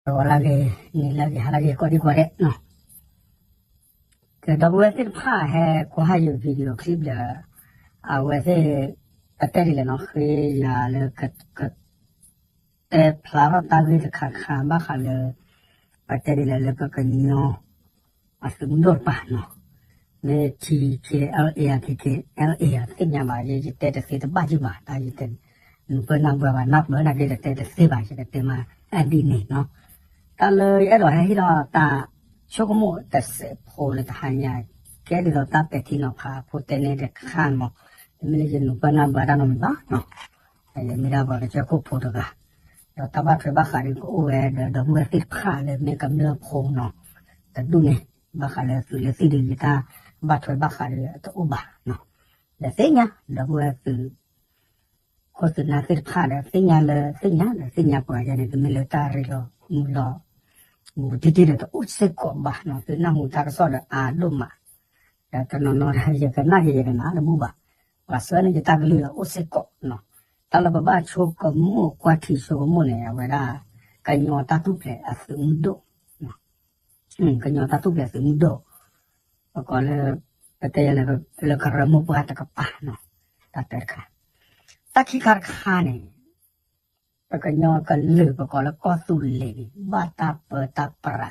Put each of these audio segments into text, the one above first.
ဂီၤလၢအဂ့ၤ, နံၤလၢအဂ့ၤ, ဟါလၢအဂ့ၤ, ကိးဒံကိးဒဲးနီၤ. ကဒီပုၢ်ဝဲၢ်သ့ၣ်တဖၣ် ဟဲကွၢ်ယ video clip ဒီး အဝဲသ့ၣ် ပတဲဒ်လဲၣ်နီၤ, ဃ့ယၤလၢ ကတဲဖျါထီၣ်တၢ်ဂ့ၢ်တခါခါ ဘၣ်ဃးလၢ ပတဲဒ်လဲၣ်လၢပကညီ အသုးမုၢ်ဒိၣ်တပၤနီၤ, မ့ၢ် T K L A ဧါ, T K L A ဧါ, သ့ၣ်ညါဘၣ်, ယ ယတဲတသ့တဘၣ်က့ဘၣ်, တၢ်ယတဲ နၢ်ပၢၢ်နၢ်ပၢၢ်ဘၣ်, နၢ်ပၢၢ်နာ်က့ဒီးတဲတသ့ဘၣ်, ယကတဲမးဒ်န့ၣ်နီၤ. တၢ်လၢယအဲၣ်ဒိးဟဲဟ့ၣ်လီၤတၢ်ဆိကမိၣ်တစဲးဖိလၢတဟါညါ, ကဲဒ်သိးတၢ်ပဲာ်ထံနီၤဖးဖိတဲန့ၣ်တခါမး, တမ့ၢ်လၢယနၢ်ပၢၢ်နၢ်ပၢၢ်တၢ်နီတမံၤဘၣ်နီၤ. ယမ့ၢ်ဒၣ်ပှၤကစၢၢ်ခိၣ်ဖိတဂၤ, ဒီးတၢ်ဘၣ်ထွဲဘၣ်ဃးဒီးကအိၣ်ဝဲဒီး ဒီပုၢ်ဝဲၢ်သ့ၣ်တဖၣ်လၢမ့ၢ်ကမျၢၢ်ဖိနီၤ, တဒူၣ်န့ၣ်, ဘၣ်ဃးလၢသုးလၢသံၣ်ဒီး ယတၢ်ဘၣ်ထွဲဘၣ်ဃးဒီးတအိၣ်ဘၣ်နီၤ. ဒီးသ့ၣ်ညါ ဒီပုၢ်ဝဲၢ်သုး ခိၣ်သုးနၢ်သ့ၣ်တဖၣ်ဒီး သ့ၣ်ညါလၢသ့ၣ်ညါဒီးသ့ၣ်ညါပှၤယဲန့ၣ် တမ့ၢ်လၢတၢ်ရ့လိာ်မုာ်လိာ် ဘူးတံၢ်တံၢ်ဒီးတအိၣ်စ့ၢ်ကီးဘၣ်နီၤ, သုနၢ်ဟူတၢ်ကစီၣ်ဒီးအါဒိၣ်မး, ဒီးတနီၤနီၤဒီး ယကနၣ်က့ၤယကနၣ်တဘူၣ်ဘၣ်, ပှၤဆှၢန့ၢ်ယတၢ်ကလုၢ်ဒီးအိၣ်စ့ၢ်ကီးနီၤ. တၢ်လၢပဘၣ်ဆိကမိၣ်ကွၢ်ထံဆိကမိၣ်န့ၣ် အဝဲဒၣ် ကညီတၢ်ထူၣ်ဖျဲးအသုးမုၢ်ဒိၣ် ကညီတၢ်ထူၣ်ဖျဲးသုးမုၢ်ဒိၣ်, ပကိးလၢ ပတဲယၤလၢ လၢကရၢမိၢ်ပှၢ်တကပၤနီၤ, တၢ်တဲတခါ, တၢ်ခံခါတခါန့ၣ်, ပကညီကလုာ်ပကိးလၢကီၢ်သူလ့ၤန့ၣ် ဘၣ်တၢ်ပၢတၢ်ပြး,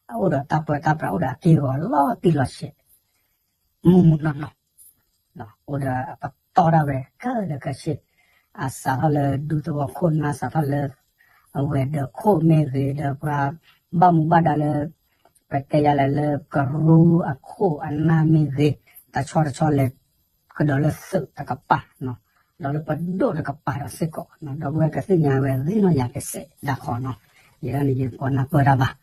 အအိၣ်ဒီးတၢ်ပၢတၢ်ပြး အိၣ်ဒီးအက့ၢ်အဂီၤလီၤတံၢ်လီၤဆဲး, မုၢ်မုၢ်နီၢ်နီၢ် အိၣ်ဒီးအပတီၢ်ဒၣ်ဝဲခဲလၢာ်ခဲဆ့, အစးထီၣ်လၢဒူသဝီခိၣ်နၢ် စးထီၣ်လၢ အဝဲၤဒၢးခိၣ်မ့ၢ်ဂ့ၤ ဒီးပှၤဘၣ်မူဘၣ်ဒါလၢ ပတဲယၤလၢလၢကရူၢ်အခိၣ်အနၢ်မ့ၢ်ဂ့ၤ, တဆီတဆီလဲၤ ကဒီးလၢသုးတကပၤနီၤ, ဒီးလၢပဒိၣ်တကပၤဒီးစ့ၢ်ကီးနီၤ, ဒီပုၢ်ဝဲၢ်ကသ့ၣ်ညါဝဲဂ့ၤနီၢ်ယၤကစဲးဒၣ်ဃီနီၤ, ယဲဒၣ်န့ၣ်ယကိးနၢ်ပၢၢ်တၢ်ဘၣ်,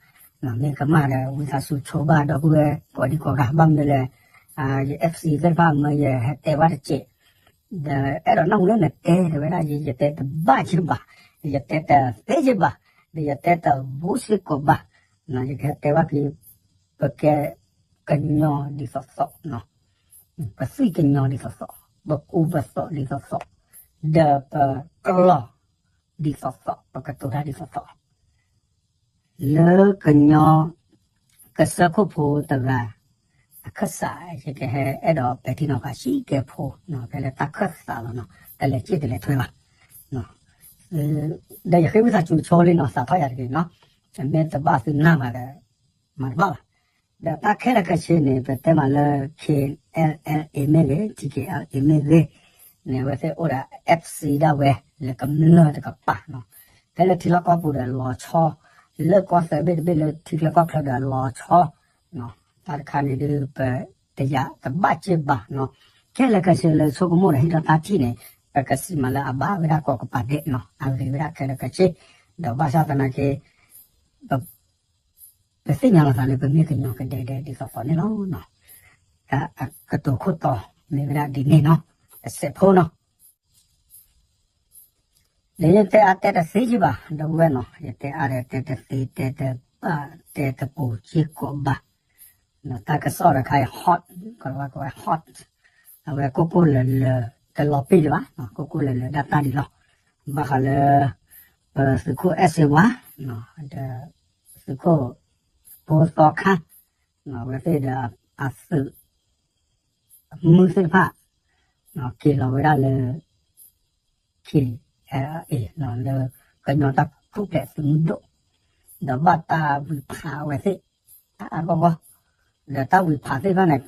မ့ၢ်ကမၣ်ဒီးဝံသးစူၤဆိဘၣ်ဒီပုၢ်ဝဲၢ်ကိးဒံကိးဂၤ, ဘၣ်မနုၤလဲၣ်, ယ F C သ့ၣ်တဖၣ်မၢယဟဲတဲဘၣ်တစဲး, ဒီးအဲၣ်ဒိးနၢ်ဟူလၢနတဲတဝဲဒၣ်, ယ ယတဲတဘၣ်ယဘၣ်, ယတဲတသ့ယဘၣ်, ဒီးယတဲတဘူၣ်စ့ၢ်ကီးဘၣ်, ယကဟဲတဲဘၣ်က့ၤ, ပကဲကညီဒ်သိးသိး, ပသွံၣ်ကညီဒ်သိးသိး, ပကူပသိးဒ်သိးသိး, ဒီးပကလီၤဒ်သိးသိး, ပကတိၤတၢ်ဒ်သိးသိး လၢကညီ ကစၢၢ်ခိၣ်ဖိတဂၤ အခၢၣ်စး ယကဟဲအဲၣ်ဒိးပဲာ်ထံနီၤဖးဆံးကဲဖိနီၤ, ဖဲလၢတၢ်ခၢၣ်သးလီၤနီၤ, တလဲၤစ့ၣ်တလဲၤထွဲဘၣ်, ဒီးယဃ့ဝံသးစူၤဆိလံနီၤ, စးထီၣ်ယၤတဂ့ၤနီၤ, မ့ၢ်တဘၣ်သုနၢ်ဘၣ်ဒီး မၤတဘၣ်ဘၣ်. ဒီးတၢ်ခဲလၢာ်ခဲဆ့န့ၣ် ပတဲမးလၢ K N L A မ့ၢ်ဂ့ၤ, T K L A မ့ၢ်ဂ့ၤန့ၣ် အဝဲသ့ၣ်အိၣ်ဒီး F C ဒၣ်ဝဲ လၢကမျၢၢ်တကပၤနီၤ, ဖဲလၢထံလီၢ်ကီၢ်ပူၤဒီးလီၤဆီ, လၢကီၢ်သၢဘ့ၣ်တဘ့ၣ်လၢထံချၢကီၢ်ချၢဒီးလီၤဆီ, တၢ်တခါန့ၣ်ဒုး ပတယာ်တဘၣ်စ့ၢ်ဘၣ်နီၤ, ခဲလၢာ်ခဲဆ့လၢဆိကမိၣ်ဒီးဟံးထီၣ်တၢ်ထံၣ်န့ၣ် ပကစံးမးလၢအဘၣ်ဝဲဒၣ်ကိးကပၤဒဲးနီၤ, အဂ့ၤဝဲဒၣ်ခဲလၢာ်ခဲဆ့, ဒီးဘၣ်ဆၣ်သနာ်က့ ပသ့ၣ်ညါလီၤသးလၢပမ့ၢ်ကညီကဒဲကဒဲဒ်သိးသိးန့ၣ်လီၤ. တၢ်အကတိၤခိၣ်တီ မ့ၢ်ဝဲဒၣ်ဒ်န့ၣ်နီၤ, တစဲးဖိနီၤ, ဒီးယတဲအါတဲတသ့ယဘၣ် ဒီပုၢ်ဝဲၢ်နီၤ, ယတဲအါဒီးတဲတသ့ တဲတဘၣ် တဲတပူၤစ့ၢ်ကီးဘၣ်, တၢ်ကစီၣ်တခါအံၤ hot, ကီးဝဲကီးဝဲ hot, အဝဲကိၢ်ကိၢ်လၢၤလၢၤ တလီၤပ့ၢ်လၢၤဘၣ်, ကိၢ်ကိၢ်လၢၤလၢၤဒၣ်တၢ်ဒ်လီၤ, ဘၣ်ဃးလၢ ပသုးခိၣ်အဲၣ်စ့ဝါ ဒီး သုးခိၣ်ဖိသီခါ အဝဲသ့ၣ်ဒီးအသုး မုၢ်သ့ၣ်တဖၣ် က့ၤလီၤဝဲဒၣ်လၢ K L A လၢကညီတၢ်ထူၣ်ဖျဲးသုးမုၢ်ဒိၣ်, ဒီးဘၣ်တၢ်ဝံၤဖးအဝဲသ့ၣ် အါအါဂီၢ်ဂီၢ်, ဒီးတၢ်ဝံၤဖးသ့ၣ်တဖၣ်န့ၣ်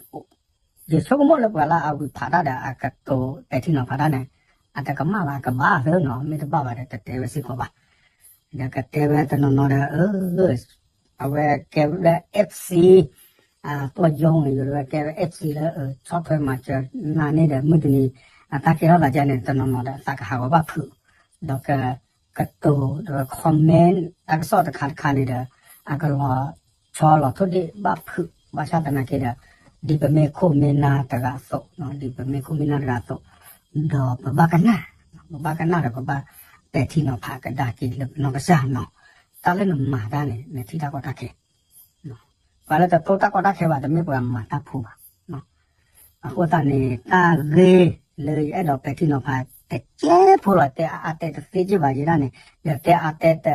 ယဆိကမိၣ်လၢပှၤလၢအဝံၤဖးတၢ်ဒီးအကတိၤပဲာ်ထံနီၤဖးတၢ်န့ၣ် အတကမၣ်ဘၣ် အကဘၣ်သ့နီၤ, မ့ၢ်တဘၣ်ဘၣ်ဒီးတတဲဝဲစ့ၢ်ကီးဘၣ်, ဒီးကတဲဝဲတနီၤနီၤဒီး အဝဲကဲဝဲ F C တီၢ်ယိန့ၣ် ယိၤဝဲကဲဝဲ F C လၢ ဆီၣ်ထွဲမၤစၢၤနၤန့ၣ်ဒီး မုၢ်တနံၤ အတၢ်ကဲထီၣ်သးဒ်န့ၣ် တနီၤနီၤဒီး သးကဟးဂီၤဘၣ်ဖုး, ဒီးက ကတိၤဒီး comment တၢ်ကစီၣ်တခါတခါန့ၣ်ဒီး အကလီၤဆီလီၤထိၣ်ဒ့ၣ်ဘၣ်ဖုး, ဘၣ်ဆၣ်သနာ်က့ဒီး ဒ်ပမ့ၢ်ခိၣ်မ့ၢ်နၢ်တဂၤအသိး, ဒ်ပမ့ၢ်ခိၣ်မ့ၢ်နၢ်တဂၤအသိး, ဒီးပဘၣ်ကနၣ်, ပဘၣ်ကနၣ်ဒီးပဘၣ်ပဲာ်ထံနီၤဖးကဒါက့ၤလၢပနီၢ်ကစၢ်နီၤ, တၢ်လၢနမၤတၢ်န့ၣ် နထံၣ်တၢ်ကီတၢ်ခဲ ပှၤလၢတတိၢ်တၢ်ကီတၢ်ခဲဘၣ် တမ့ၢ်ပှၤမၤတၢ်ဖိဘၣ်. အဃိသတးန့ၣ် တၢ်ဂ့ၢ်လၢယအဲၣ်ဒိးပဲာ်ထံနီၤဖး တကဲဖိလီၤ, တဲအါတဲတသ့က့ဘၣ်ယဲဒၣ်န့ၣ်, ဒီးတဲအါတဲတ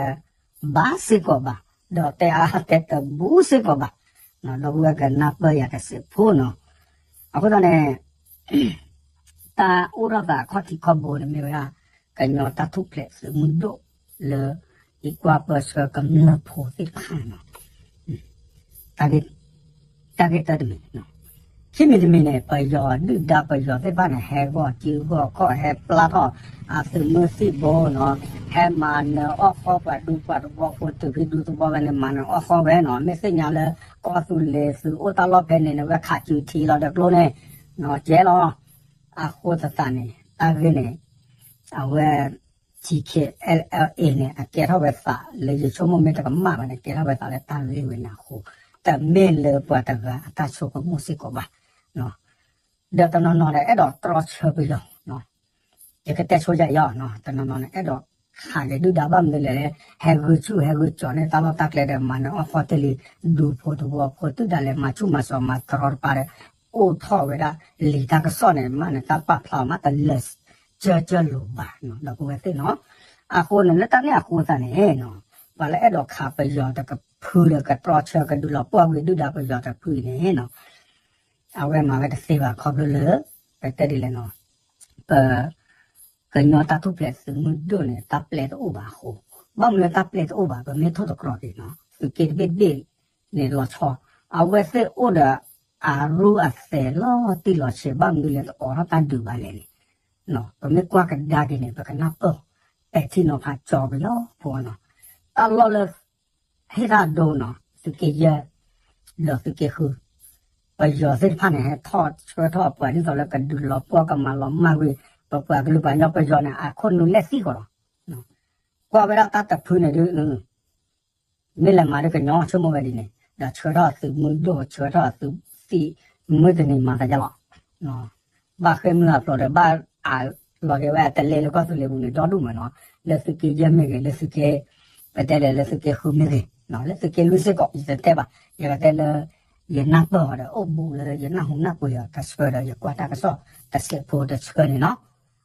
ဘၣ်စ့ၢ်ကီးဘၣ်, ဒီးတဲအါတဲတဘူစ့ၢ်ကီးဘၣ်, ဒီပုၢ်ဝဲၢ်ကနၢ်ပၢၢ်ယၤတစဲးဖိနီၤ. အဃိသတးန့ၣ် တၢ်အိၣ်ထီၣ်သးအခီၣ်ထံးခီၣ်ဘိန့ၣ်မ့ၢ်ဝဲဒၣ် ကညီတၢ်ထူၣ်ဖျဲးသုးမုၢ်ဒိၣ်လၢ အံၤကွၢ်ပၢဆှၢကမျၢၢ်ဖိသ့ၣ်တဖၣ်နီၤ. တၢ်ဂ့ၢ်တၢတမံၤ, ခံမံၤတမံၤန့ၣ် ပယီၤဒုၣ်ဒါပယီၤသ့ၣ်တဖၣ်န့ၣ် ဟဲဂီၢ်စုဂီၢ်ခီၣ် ဟဲပျၢ်ထီၣ်အသုးမုၢ်သံၣ်ဘိနီၤ, ဟဲမၤနၢၤအီၣ်ဃီပှၤဒူပှၤသဝီဖိ တုၤဖံဒူသဝီဝဲန့ၣ် မၤနၢၤအီၣ်ဃီဝဲနီၤ. မ့ၢ်သ့ၣ်ညါလၢကီၢ်သူလ့ၤသုးအိၣ်တၢ်လီၢ်ဖဲန့ၣ်န့ၣ် ဝဲခးစုထံလီၤဒီးကျိန့ၣ် ကဲလီၤ. အဃိသတးန့ၣ် တၢ်ဂ့ၢ်န့ၣ် အဝဲ T K L A န့ၣ် အကဲထီၣ်ဝဲသးလၢယဆိကမိၣ်မ့ၢ်တကမၣ်ဘၣ်န့ၣ် ကဲထီၣ်ဝဲသးလၢတၢ်ဂ့ၢ်ဝဲန့ၣ်အဃိ, တမ့ၢ်လၢပှၤတဂၤအတၢ်ဆိကမိၣ်စ့ၢ်ကီးဘၣ်. ဒီးတနီၤနီၤဒီးအဲၣ်ဒိးတြီဆၢပယီၤ, ယကတဲဆိယၤအံၤ, တနီၤနီၤန့ၣ် အဲၣ်ဒိးခးက့ၤဒုၣ်ဒါဘၣ်မနုၤလဲၣ်, ဟဲဂုာ်ဆူၣ်ဟဲဂုာ်ကၠီၤန့ၢ်တၢ်လီၢ်တၢ်ကျဲဒီး မၤနၢၤအီၣ်ဃီတ့ၢ်လံ ဒူဖိသဝီဖိ တုၤဒၣ်လဲာ်မၤဆူၣ်မၤစီၤမၤတရီတပါဒီး အိၣ်ထီၣ်ဝဲဒၣ်လံာ်တၢ်ကစီၣ်န့ၣ် မ့ၢ်န့ၣ်တၢ်ပာ်ဖျါအီၤမးတလၢာ်ကၢကၢလိၤဘၣ် ဒီပုၢ်ဝဲၢ်သ့ၣ်နီၤ. အဃိန့ၣ် လၢတၢ်န့ၣ်အဃိသတးန့ၣ် ပှၤလၢအဲၣ်ဒိးခးပယီၤတကဖုဒီး ကတြီဆၢကဒုးလီၤပှီၢ်ကွံာ်ဒုၣ်ဒါပယီၤတဖုအံၤန့ၣ် အဝဲမၤဝဲတသ့ဘၣ် ခီဖျိလၢ ပတဲဒ်လဲၣ်နီၤ, ပ ကညီတၢ်ထူၣ်ဖျဲးသုးမုၢ်ဒိၣ်န့ၣ် တၢ်ပျဲတအိၣ်ဘၣ်အဃိ, ဘၣ်မနုၤလၢတၢ်ပျဲတအိၣ်ဘၣ် ပမ့ၢ်ထိၣ်သတြီၤက့ၤနီၤ သုးက့တဘ့ၣ်တဘ့ၣ်န့ၣ်လီၤဆီ, အဝဲသ့ၣ်အိၣ်ဒီးအရူအသဲးလီၤတံၢ်လီၤဆဲး ဘၣ်မနုၤလဲၣ်တအိးထီၣ်တၢ်ဒုးဘၣ်လဲၣ်န့ၣ်, ပမ့ၢ်ကွၢ်ကဒါက့ၤန့ၣ် ပကနၢ်ပၢၢ် ပဲာ်ထံနီၤဖးကၠီပယီၤဖိနီၤ, တၢ်လီၢ်လၢ ဟ့ၣ်တၢ်ဒိနီၤ သုးက့ယဲၢ် ဒီးသုးက့ဃု, ပယီၤသ့ၣ်တဖၣ်န့ၣ် ဟဲထီၣ်ဆှၢထီၣ်ပှၤဒ်သိးလၢကဒုးလီၤပှီၢ်ကမၤလီၤမၢ်ကွံာ် ပပှၤကလုာ်ပှၤကညီပယီၤန့ၣ် အခိၣ်နူာ်လဲၢ်သံၣ်ကီးလီၤ. ကွၢ်ဝဲဒၣ်တၢ်တဖုန့ၣ်ဒုး မ့ၢ်လဲၤမၤဒ်ကညီဆိကမိၣ်ဝဲဒ်န့ၣ် ဒီးဆှၢထီၣ်သုးမုၢ်ဒိၣ် ဆှၢထီၣ်သုးသံၣ်မုၢ်တနံၤမၤသးယါလီၤ. ဘၣ်ဃ့ၢ်မုၢ်အဖျိးဒီး ဘၣ်အလီၤက့ၤဝဲအတလဲလၢကီၢ်သူလ့ၤပူၤန့ၣ် ဒီဒူၣ်မးနီၤ, လၢသုးက့ယဲၢ်မ့ၢ်ဂ့ၤ လၢသုးက့ ပတဲလဲၣ်လၢသုးက့ဃုမ့ၢ်ဂ့ၤ, လၢသုးက့လွံၢ်စ့ၢ်ကီး ယတတဲဘၣ်, ယကတဲလၢ ယနၢ်ပၢၢ်အီၤဒီး အိၣ်ဘူးလၢယနၢ်ဟူနၢ်ပှ့ၤအီၤတဆှၢဒီး ယကွၢ်တၢ်ကစီၣ်တစဲးဖိတဆှၢန့ၣ်နီၤ.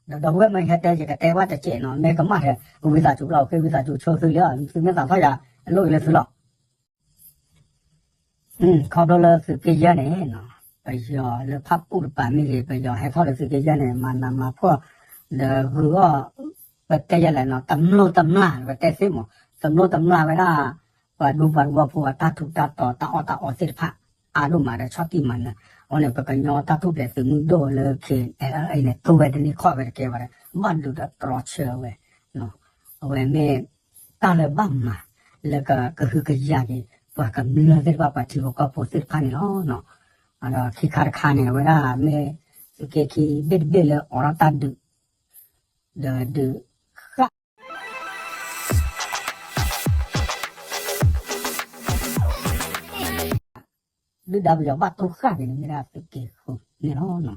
ဒီးဒီပုၢ်ဝဲၢ်မ့ၢ်ဟဲတဲ ယကတဲဘၣ်တစဲးနီၤ, မ့ၢ်ကမၣ်ထဲ ဝံသးစူၤလီၤ ဃ့ဝံသးစူၤဆိသုလံ, သုမ့ၢ်သးထီၣ်ယၤ အလိၣ်ဂ့ၤလၢသုလီၤ. ခီဖျိလၢသုးက့ယဲၢ်န့ၣ် ပယီၤလၢဖၣ်ပူၣ်တပၤမ့ၢ်ဂ့ၤ ပယီၤဟဲထီၣ်လၢသုးက့ယဲၢ်န့ၣ် မၤနးမၤဖှီၣ် ဒီးဂုၤအီၣ် ပတဲယဲၢ်လဲၣ်နီၤ တမျိၢ်တမျာ် ပတဲသ့မး တမျိၢ်တမျာ်ဝဲဒၣ် ပှၤဒူပှၤသဝီဖိအတၢ်ထူးတၢ်တီၤ တၢ်အီၣ်တၢ်အီသ့ၣ်တဖၣ် အါဒိၣ်မးဒီးဆီၣ်တံၢ်မၤနၢၤ, အဃိန့ၣ် ပကညီတၢ်ထူၣ်ဖျဲးသုးမုၢ်ဒိၣ်လၢ ခ့ၣ်အဲလ်အ့န့ၣ် တိဝဲတန့ၢ်ခီၣ်ဝဲတကဲဝဲဒီး ဘၣ်ဒုးဒီးတြီဆၢဝဲ အဝဲမ့ၢ် တၢ်လၢဘၣ်မၤ လၢကကဟုကယာ်က့ၤ ပှၤကမျၢၢ်သ့ၣ်တဖၣ် ပှၤထံဖိကီၢ်ဖိသ့ၣ်တဖၣ်န့ၣ်လီၤ. ဒီးခံခါတခါန့ၣ် အဝဲဒၣ်မ့ၢ် သုးက့ခံဘ့ၣ်တဘ့ၣ်လၢအိးထီၣ်တၢ်ဒုး ဒီးဒုးဃၣ် ဒုၣ်ဒါပယီၤဘၣ်တိၢ်ဃာ်က့ၤန့ၣ် မ့ၢ်ဒၣ်သုးက့ဃုန့ၣ်လီၤ.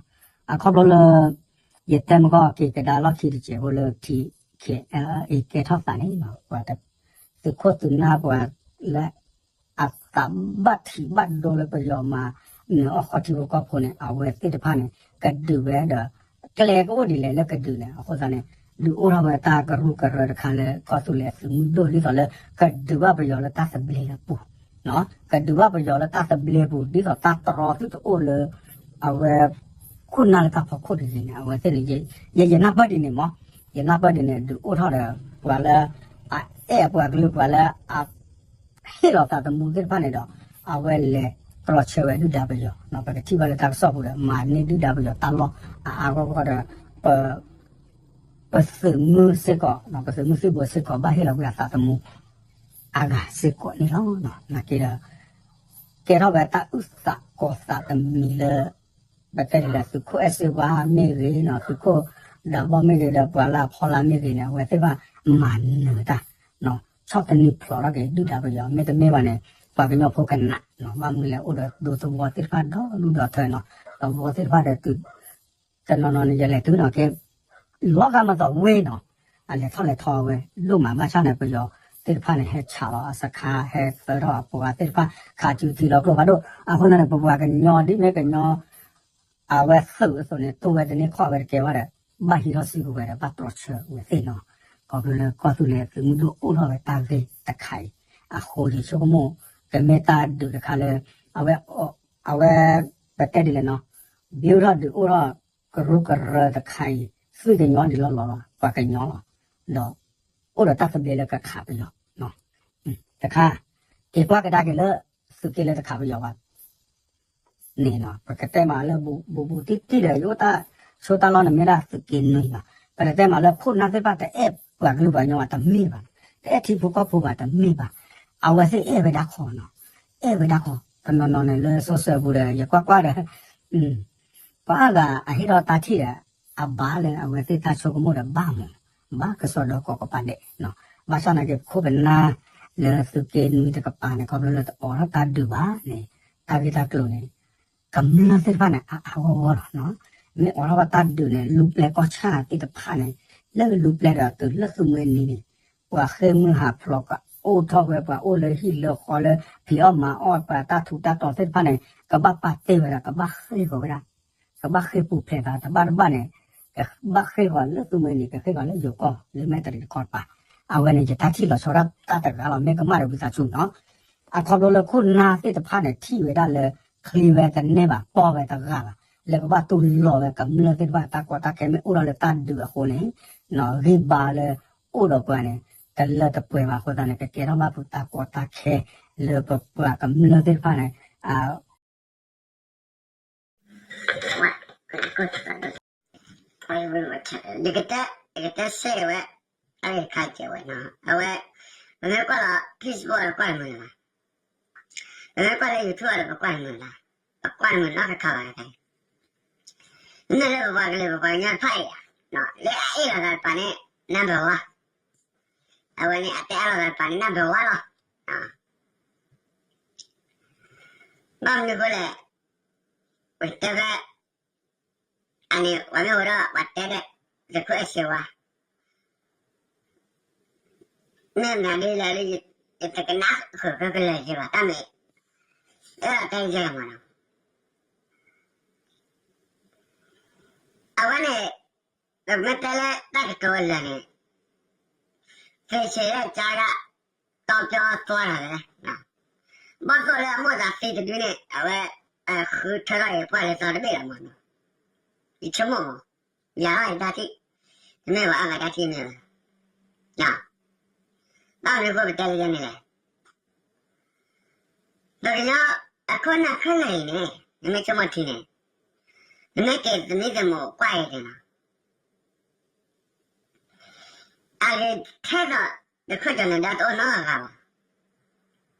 အခီဖျိလၢ ယတဲမ့ၢ်ကီၢ်က့ၤကဒါလီၢ်ခံတစဲးဖိလၢ ထံ ခ့ၣ်အဲလ်အ့ ကဲထီၣ်သးန့ၣ် ပှၤ သုးခိၣ်သုးနၢ်ပှၤလၢ အသးဘၣ်ထံးဘၣ်ဒိလၢပယီၤမၤနၢၤအီၣ်ဃီထံဖိကီၢ်ဖိန့ၣ် အဝဲသ့ၣ်တဖၣ်န့ၣ် ကဒုးဝဲဒီး ကျဲကအိၣ်ဒ်လဲၣ်လၢကဒုးလဲၣ် အဃိသတးန့ၣ် ဒုးအိၣ်ထီၣ်ဝဲတၢ်ကရူၢ်ကရၢတခါလၢ ကီၢ်သူလ့ၤသုးမုၢ်ဒိၣ် ဒ်သိးလၢ ကဒုးဘၣ်ပယီၤလၢတၢ်သဘျ့လၢပူၤ ကဒုးဘၣ်ပယီၤလၢတၢ်သဘျ့ပူၤ ဒ်သိးတၢ်တြီသုတအိၣ်လၢ အဝဲ ခိၣ်နၢ်လၢတၢ်ဖီခိၣ်တဂ့ၤန့ၣ် အဝဲသ့ၣ်န့ၣ် ယ ယနၢ်ပၢၢ်ဒ်န့ၣ်မး ယနၢ်ပၢၢ်ဒ်န့ၣ် ဒုးအိၣ်ထီၣ်ဒီး ပှၤလၢ အအဲၣ်ပှၤကလုာ်ပှၤလၢ အ ဟ့ၣ်လီၤသးသမူသ့ၣ်တဖၣ်န့ၣ်ဒီး အဝဲလဲၤတြီဆၢဝဲဒုၣ်ဒါပယီၤ ပကထံၣ်ဘၣ်လၢတၢ်ကစီၣ်ပူၤဒီး မၤန့ၢ်ဒုၣ်ဒါပယီၤတၢ်လီၢ်အါအါဂီၢ်ဂီၢ်ဒီး ပသုးမုၢ်စ့ၢ်ကီး ပသုးမုၢ်သံၣ်ဘိစ့ၢ်ကီး ဘၣ်ဟ့ၣ်လီၤကွံာ်အသးသမူ အါဂၤစ့ၢ်ကီးန့ၣ်လီၤ. နာ်က့ဒီး ကဲထီၣ်ဝဲတၢ်အုၣ်သးကီၤသးတမံၤလၢ ပတဲဒ်လဲၣ် သုးခိၣ်အဲၣ်စ့ဝါမ့ၢ်ဂ့ၤနီၤ သုးခိၣ်ဒီးဘီမ့ၢ်ဂ့ၤဒီး ပှၤလၢအဖီလာ်မ့ၢ်ဂ့ၤန့ၣ် အဝဲသ့ၣ်ဘၣ်မၤနၢၤတၢ် ဆီၣ်သနံးဖျိးထီၣ်က့ၤဒုၣ်ဒါပယီၤ မ့တမ့ၢ်ဘၣ်န့ၣ် ပှၤကညီဖိကနး ဘၣ်မနုၤလဲၣ် အိၣ်ဒီးဒူသဝီသ့ၣ်တဖၣ်ဒီဒူၣ်ဒီထၢနီၤ သဝီသ့ၣ်တဖၣ်ဒီးတုၤ တနီၤနီၤန့ၣ် ယလဲၤတုၤနီၤက့ လီၤဂာ်မၤသီဝ့ၢ်နီၤ အလဲၤထီၣ်လဲၤထီဝဲ ဒိၣ်မးဘၣ်ဆၣ်န့ၣ် ပယီၤသ့ၣ်တဖၣ်န့ၣ် ဟဲဆးလီၤအစခါ ဟဲသၢထီၣ်အပှၤသ့ၣ်တဖၣ် ခးစုထံလီၤကျိဖးဒိၣ် အဃိန့ၣ် ပပှၤကညီဒ်မ့ၢ်ကညီ အဝဲသုးအသိးန့ၣ် တိၢ်ဝဲတန့ၢ်ခီၣ်ဝဲတကဲဝဲဒီး ဘၣ်ဟံးထီၣ်စုကဝဲၤဒီး ဘၣ်တြီဆၢဝဲသ့ၣ်နီၤ ခီဖျိလၢကီၢ်သူလ့ၤသုးမုၢ်ဒိၣ်အိၣ်ထီၣ်ဝဲတၢ်ဂ့ၢ်တခါအံၤအဃိ ယဆိကမိၣ် ကမ့ၢ်တၢ်ဒုးတခါလၢ အဝဲ အဝဲ ပတဲဒ်လဲၣ်နီၤ ဘုထီၣ်ဒုးအိၣ်ထီၣ်ကရူၢ်ကရၢတခါအံၤ သုးကညီဒ်လီၤလီၤလီၤ ပှၤကညီလီၤ ဒီး အိၣ်ဒီးတၢ်သဘျ့လၢကခးပယီၤ တခါ က့ၤကွၢ်ကဒါက့ၤလၢ သုးက့လၢတခးပယီၤဘၣ် န့ၣ်လီၤ ပကတဲမးလၢဘူးဘူးတံၢ်တံၢ်ဒီး ယအိၣ်တၢ်ဆိတၢ်လီၢ်န့ၣ်မ့ၢ်ဒၣ်သုးက့နွံလီၤ ပတတဲမးလၢခိၣ်နၢ်သ့ၣ်တဖၣ်တအဲၣ်ပှၤကလုာ်ပှၤကညီဘၣ်တမ့ၢ်ဘၣ် တအဲၣ်ထံဖိကီၢ်ဖိဘၣ်တမ့ၢ်ဘၣ် အဝဲသ့ၣ်အဲၣ်ဝဲဒၣ်ခီနီၤ အဲၣ်ဝဲဒၣ်ခီ တနီၤနီၤန့ၣ်လၢ social ပူၤဒီး ယကွၢ်ကွၢ်ဒီး ပှၤအါဂၤအဟ့ၣ်ထီၣ်တၢ်ထံၣ်ဒီး အဘၣ်လၢအဝဲသ့ၣ်တၢ်ဆိကမိၣ်ဒီးဘၣ်မး ဘၣ်ကစီဒီကိးကပၤဒဲး ဘၣ်ဆၣ်နာ်က့ ပခိၣ်ပနၢ်လၢသုးက့နွံတကပၤန့ၣ် ခီဖျိလၢတအိးထီၣ်တၢ်ဒုးဘၣ်န့ၣ် တၢ်ဂ့ၢ်တၢ်ကျိၤန့ၣ် ကမျၢၢ်သ့ၣ်တဖၣ်န့ၣ် အါအါဂီၢ်ဂီၢ်လီၤ မ့ၢ်အိးထီၣ်ဘၣ်တၢ်ဒုးန့ၣ် လူၤပျဲကီၢ်ဆၣ်သ့ၣ်တဖၣ်န့ၣ် လၢလူၤပျဲဒီးတုၤလၢသုးမုၢ်နံၤန့ၣ် ပှၤဃ့ၢ်မုၢ်ဟးဖျိးကအိၣ်ထီၣ်ဝဲ ပှၤအိၣ်လၢဟံၣ်လၢဃီလၢ ဖံးအီၣ်မၤအီၣ်ပှၤတၢ်ထူးတၢ်တီၤသ့ၣ်တဖၣ်န့ၣ် ကဘၣ်ပာ်တ့ၢ်ဝဲဒၣ် ကဘၣ်ဃ့ၢ်ဃီၤဝဲဒၣ် ကဘၣ်ဃ့ၢ်ပူၤဖျဲးသးတဘၣ်တဘၣ်န့ၣ် ကဘၣ်ဃ့ၢ်ဃီၤလၢသုးမုၢ်နံၤ ကဃ့ၢ်ဃီၤလၢယိၤကီၢ် လၢမဲာ်တရံးတခီတပၤ အဝဲန့ၣ် ယတၢ်ထံၣ်လီၤဆီဒၣ်တၢ်တဂၤလီၤ မ့ၢ်ကမၣ်ဒီးဝံသးစူၤနီၤ အခီဖျိလၢခိၣ်နၢ်သ့ၣ်တဖၣ်န့ၣ် ထံၣ်ဝဲဒၣ်လၢ ချ့ဝဲတန့ၢ်ဘၣ် ပီၢ်ဝဲတဂၤဘၣ် လၢကဘၣ်တူၢ်လိာ်ဝဲကမျၢၢ်သ့ၣ်တဖၣ်တၢ်ကီတၢ်ခဲမ့ၢ်အိၣ်ထီၣ်လၢတၢ်ဒုးအဃိန့ၣ် ဂံၢ်ဘါလၢအိၣ်ဒီးပှၤန့ၣ် တလၢတပှဲၤဘၣ်အဃိသတးန့ၣ် ကကဲထီၣ်ဘၣ်ပတၢ်ကီတၢ်ခဲ လၢပပှၤကမျၢၢ်သ့ၣ်တဖၣ်န့ၣ် ယကတဲ ယကတဲစဲဝဲ အဂ့ၢ်ခါကဲဝဲနီၤ အဝဲ ပမ့ၢ်ကွၢ်လီၤ Facebook ဒီးကွၢ်တမုာ်လၢၤဘၣ် ပမ့ၢ်ကွၢ်လၢ YouTube ဒီးပကွၢ်တမုာ်လၢၤဘၣ် ပကွၢ်တမုာ်နီတခါဘၣ်တခါအံၤ မ့ၢ်လၢပပှၤကလုာ်ပပှၤကညီတဖၣ်အံၤဧါ လၢအအဲၣ်လီၤသးတပၤန့ၣ် number one အဝဲန့ၣ် အတအဲၣ်လီၤသးတပၤန့ၣ် number one လီၤ ဘၣ်မနုၤအဃိလဲၣ် ပတဲဖဲ အန့ၣ် ပှၤမ့ၢ်ဝဲဒၣ် ပှၤတဲဒီး သုးခိၣ်အဲၣ်စ့ဝါ မ့ၢ်မနုၤဒ်လဲၣ်လၢ ယတကနၣ်ဃုာ်ဃုာ်ကလၢာ်ယဲဘၣ် တၢ်မ့ၢ် အဲၣ်ဒိးတဲယဲမးနီၤ အဝဲန့ၣ် ပမ့ၢ်တဲလၢတၢ်ကတိၤအလၢာ်န့ၣ် သ့ၣ်ဆ့းလၢကါဒၣ် တီပျီသွါထီၣ်လဲၣ် ဘီၣ်သိၣ်လၢအမိၢ်သးသံတဒုန့ၣ် အဝဲ ဃုထၢထီၣ်အံၤပှၢ်လၢသီတဘ့ၣ်လီၤမးနီၤ ယဆိကမိၣ်မး ယၤထီၣ်ယတၢ်ထံၣ် တမ့ၢ်ပှၤအါဂၤတၢ်ထံၣ်မ့ၢ်ဘၣ် ဘၣ်မနုၤအဃိပတဲလၢယဲန့ၣ်လဲၣ် ပကညီအခိၣ်နၢ်ခဲလၢာ်အံၤန့ၣ် နမ့ၢ်ဆိကမိၣ်ထံန့ၣ် နမ့ၢ်က့ၤသမံသမိးကွၢ်အံၤန့ၣ်နီၤ အဂ့ၤထဲသိး သုးခိၣ်ကၠီၤနဒါတအိၣ်နီတဂၤဘၣ်.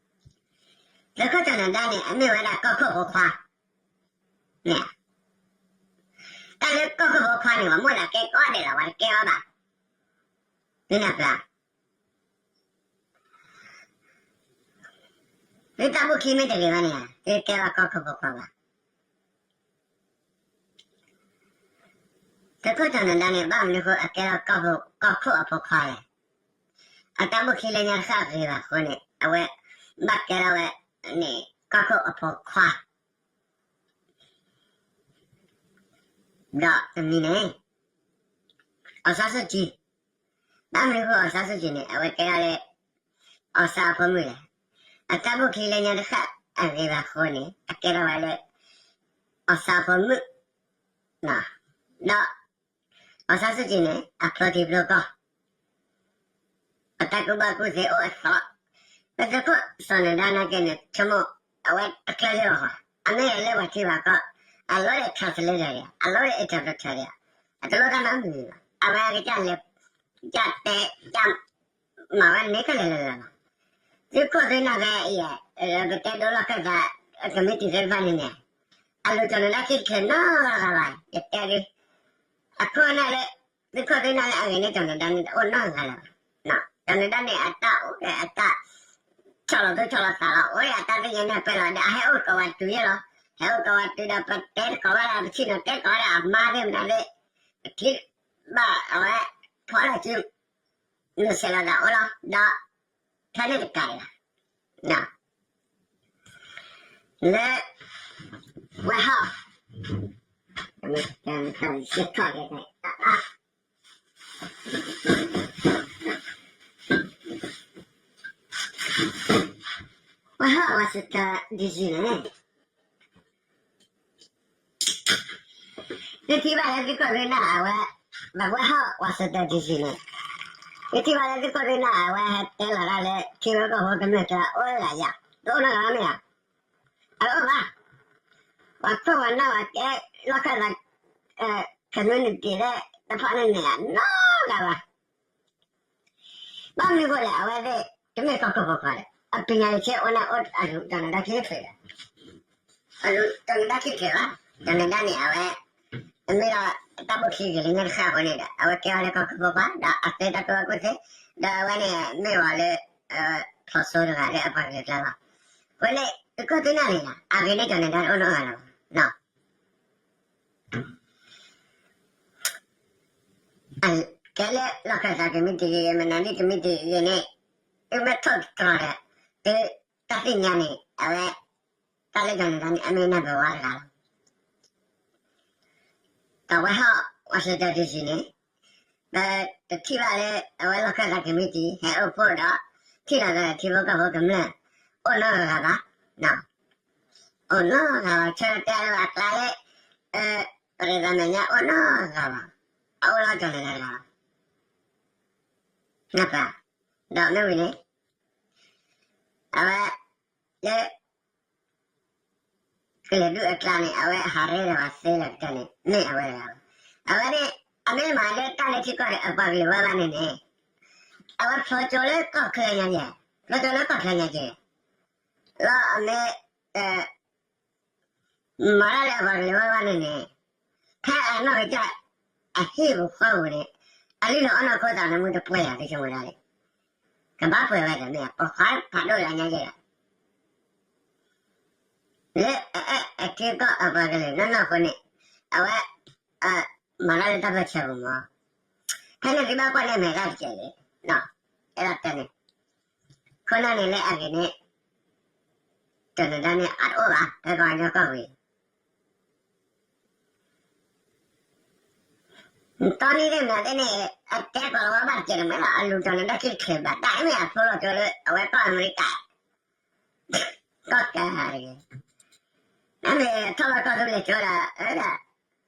သုးခိၣ်ကၠီၤနဒါန့ၣ် အမ့ၢ်ဝဲဒၣ်ကီၢ်ခိၣ်ဖိခွါန့ၣ်, တၢ်လၢကီၢ်ခိၣ်ဖိခွါန့ၣ် ပှၤမိၣ်သးကဲကိးဂၤဒဲးလီၤ, ပှၤတကဲအီၤဘၣ်. သုနၢ်ပၢၢ်, သုတၢ်ဘူၣ်ခံမ့ၢ်တဂ့ၤဘၣ်န့ၣ် သုတကဲလီၤကီၢ်ခိၣ်ဖိခွါဘၣ်. သုးခိၣ်ကၠီၤနဒါန့ၣ် ဘၣ်မနုၤဃိအကဲထီၣ် ကီၢ်ခိၣ်အဖိခွါလဲၣ်. အတၢ်ဘူၣ်ခံလၢညါတဃၣ်ဂ့ၤဘၣ်အဃိန့ၣ် အဝဲဘၣ်ကဲထီၣ်ဝဲန့ၣ် ကီၢ်ခိၣ်အဖိခွါ ဒီးတမံၤန့ၣ် အောင်ဆန်းစုကြည်, ဘၣ်မနုၤဃိအောင်ဆန်းစုကြည်န့ၣ် အဝဲကဲထီၣ်လၢ အောင်ဆန်းအဖိမုၣ်လဲၣ်. အတၢ်ဘူၣ်ခံလၢညါတဃၣ်အဂ့ၤဘၣ်အဃိန့ၣ် အကဲထီၣ်ဝဲလၢ အောင်ဆန်းအဖိမုၣ်, ဒီး အောင်ဆန်းစုကြည်န့ၣ် အဖျိထံဖျိကီၢ် အတၢ်ကူၣ်ဘၣ်ကူၣ်သ့အိၣ်အသီ, ပသုးခိၣ်ကၠီၤနဒါနာ်က့န့ၣ် ဆိကမိၣ် အဝဲတချၢလၢၤဘၣ်ဃီ, အမ့ၢ်လၢပှၤထံပှၤကီၢ် အလိၣ်ဒီး translator ဒံး, အလိၣ်ဒီး interpreter ဒံး, အတလိၣ်တၢ်နီတမံၤဘၣ်. အဝဲကစၢ်လဲၤ ကစၢ်တဲ ကစၢ်မၤဝဲန့ၣ်ခဲလၢာ်လၢာ်လီၤ. သုးခိၣ်သုးနၢ်ဖဲအံၤ ပတဲဒိလီၢ်ခၢၣ်သး committee သ့ၣ်တဖၣ်န့ၣ်န့ၣ် အလိၤကၠီၤနဒါခံတချုးနီတဂၤဘၣ်, ယတဲဒ် အခိၣ်အနၢ်လၢ သုးခိၣ်သုးနၢ်လၢအဂ့ၤန့ၢ်ကၠီၤနဒါန့ၣ် တအိၣ်နီတဂၤလၢၤဘၣ်. ကၠီၤနဒါန့ၣ် အတၢ်အိၣ်ဒီးအတၢ်ဆီၣ်လီၤသူၣ်ဆီၣ်လီၤသးလီၤ, အိၣ်ဒီးအတၢ်သ့ၣ်ညါနၢ်ပၢၢ်လီၤ, ဒီးအဟဲအိၣ်ကိးဝဲတုၤယဲၢ်လီၤ. ဟဲအိၣ်ကိးဝဲတုၤဒီး ပတဲတကိးဝဲဒၣ် ပထံၣ်နီၤတဲကိးဝဲဒၣ်အမါသ့ၣ်မနုၤသ့ၣ်, ပထံၣ်ဘၣ်အဝဲ ဖီလာ်စု နုာ်ဆဲးလီၤသးအိၣ်လီၤ, ဒီး ဖဲန့ၣ်တကးဒံးဘၣ် လၢ ဝဲဟီၣ် တၢ်စ့ၢ်ကီးကဲ တၢ် ဝဲဟီၣ် Washington D C န့ၣ် သုထံၣ်ဘၣ်လၢသုကီၢ်ရ့နၢ်အဝဲ, ဘၣ်ဝဲဟီၣ် Washington D C န့ၣ်, သုထံၣ်ဘၣ်လၢသုကီၢ်ရ့နၢ်အဝဲဟဲတဲလီၤတၢ်လၢ ထံဖိကီၢ်ဖိကမျၢၢ်ကျါအိၣ်လၢအယၤ, တအိၣ်နီတဂၤဘၣ်မ့ၢ်ဧါ, အတအိၣ်ဘၣ်, ပှၤခိၣ်ပှၤနၢ်ပှၤကဲလီၢ်ခၢၣ်သး community သ့ၣ်တဖၣ်န့ၣ်န့ၣ် နီတဂၤဘၣ်. ဘၣ်မနုၤအဃိလဲၣ် အဝဲသ့ၣ် တမ့ၢ်ကီၢ်ခိၣ်ဖိခွါဒီး အပညာရေးဆဲးအိၣ်န့ၣ်အိၣ်အလူၤ Canada ခံတချုးဒီး, အလူၤ Canada ခံတချုးဘၣ်, Canada န့ၣ် အဝဲ တမ့ၢ်ဒီးတၢ်ဘူၣ်ခံဂ့ၤလၢညါတဃၣ်အဃိန့ၣ်ဒီး အဝဲကဲအီၤလၢကီၢ်ခိၣ်ဖိခွါ ဒီးအဃ့တၢ်ကူၣ်ဘၣ်ကူၣ်သ့, ဒီးအဝဲန့ၣ်မ့ၢ်ဝဲလၢ ဖျိးစိတဂၤလၢအပှၤကလုာ်ကျါလီၤ. အဃိန့ၣ် သုကီၢ်သုနၢ်န့ၣ် အဂ့ၤန့ၢ် Canada တအိၣ်နီတဂၤလီၤဘၣ်. ကဲလၢလီၢ်ခၢၣ်သး committee ဂ့ၤဂ့ၤ မနုၤဒ် committee ဂ့ၤဂ့ၤန့ၣ် သုမ့ၢ်ထိၣ်တတြီၤဒီး သုတၢ်သ့ၣ်ညါန့ၣ် အဝဲ တၢ်လၢ Canada န့ၣ် အမ့ၢ် number one တဂၤလီၤ. ဒီးဝဲဟီၣ် Washington D C န့ၣ် ပတထံၣ်ဘၣ်လၢ အဝဲလီၢ်ခၢၣ်သး committee ဟဲအိၣ်ဖှိၣ်ဒီး ထံၣ်လိာ်သးဒီးထံဖိကီၢ်ဖိကမျၢၢ် အိၣ်နီတဂၤဘၣ်, အိၣ်နီတဂၤဘၣ်, ဆၢတဲာ်လီၤအကျါလၢ ပရံးသးမဲာ်ညါအိၣ်နီတဂၤဘၣ်, အအိၣ်လီၤ Canada တဂၤဘၣ်, နၢ်ပၢၢ်, ဒီးမ့ၢ်ဝံၤန့ၣ် အဝဲ လၢ ကလဲၤဒုးအကျါန့ၣ် အဝဲဟးရဲဒီးပှၤသ့လီၤကတၢၢ်န့ၣ် မ့ၢ်အဝဲတဂၤလီၤ. အဝဲန့ၣ် အမ့ၢ်မၤလၢတၢ်လၢထံကီၢ်ဒီးအပှၤကလုာ်ဝဲဘၣ်န့ၣ်န့ၣ် အဝဲဖျိကၠိလၢကီၢ်ချၢညါကဲ, ဖျိကၠိလၢကီၢ်ချၢညါကဲ, လီၤအမ့ၢ် မၤတၢ်လၢအပှၤကလုာ်ဝဲဘၣ်န့ၣ်န့ၣ် ဖဲအနီၢ်ကစၢ် အဟံၣ်ပူၤဃီပူၤန့ၣ် အလုၢ်လီၤအီၣ်နီၢ်ခိသးသမူတပှဲၤယၤ သုဆိကမိၣ်ဒၣ်လဲာ်, ကဘၣ်ပှဲၤဝဲဒီးမ့ၢ် ပိာ်ခွါဖးဒိၣ်လၢအညါယဲၢ်လီၤ. လၢအအဲၣ်အထံကီၢ်အပှၤကလုာ်နီၢ်နီၢ်အဃိန့ၣ် အဝဲ မၤတၢ်လၢတၢ်ပၢၢ်ဆၢပူၤမး, ဖဲန့ၣ်သုဘၣ်ကွၢ်န့ၢ်မဲာ်တၢ်တကဲးလံ, အဲၣ်ဒိးတဲန့ၣ် ခိၣ်နၢ်န့ၣ်လၢအဂ့ၤန့ၣ် တနဒါန့ၣ်အတအိၣ်ဘၣ် ဖဲကီၢ်ညီကီၢ်ပူၤအံၤ, တီနံၤသ့ၣ်မနုၤသ့ၣ်န့ၣ် အတဲကီးလီၤဝဲဘၣ်တကဲးန့ၣ်မ့ၢ်လီၤ အလူၤတနဒါခံတချုးဘၣ် တၢ်အမ့ၢ်အဖိလီၤကၠိလၢ အဝဲကီၢ်အမဲရကၤ ကီၢ်ကၤတဂ့ၤ, နမ့ၢ်ထီၣ်ဘၣ်ကီၢ်သူလ့ၤကၠိဒီး အ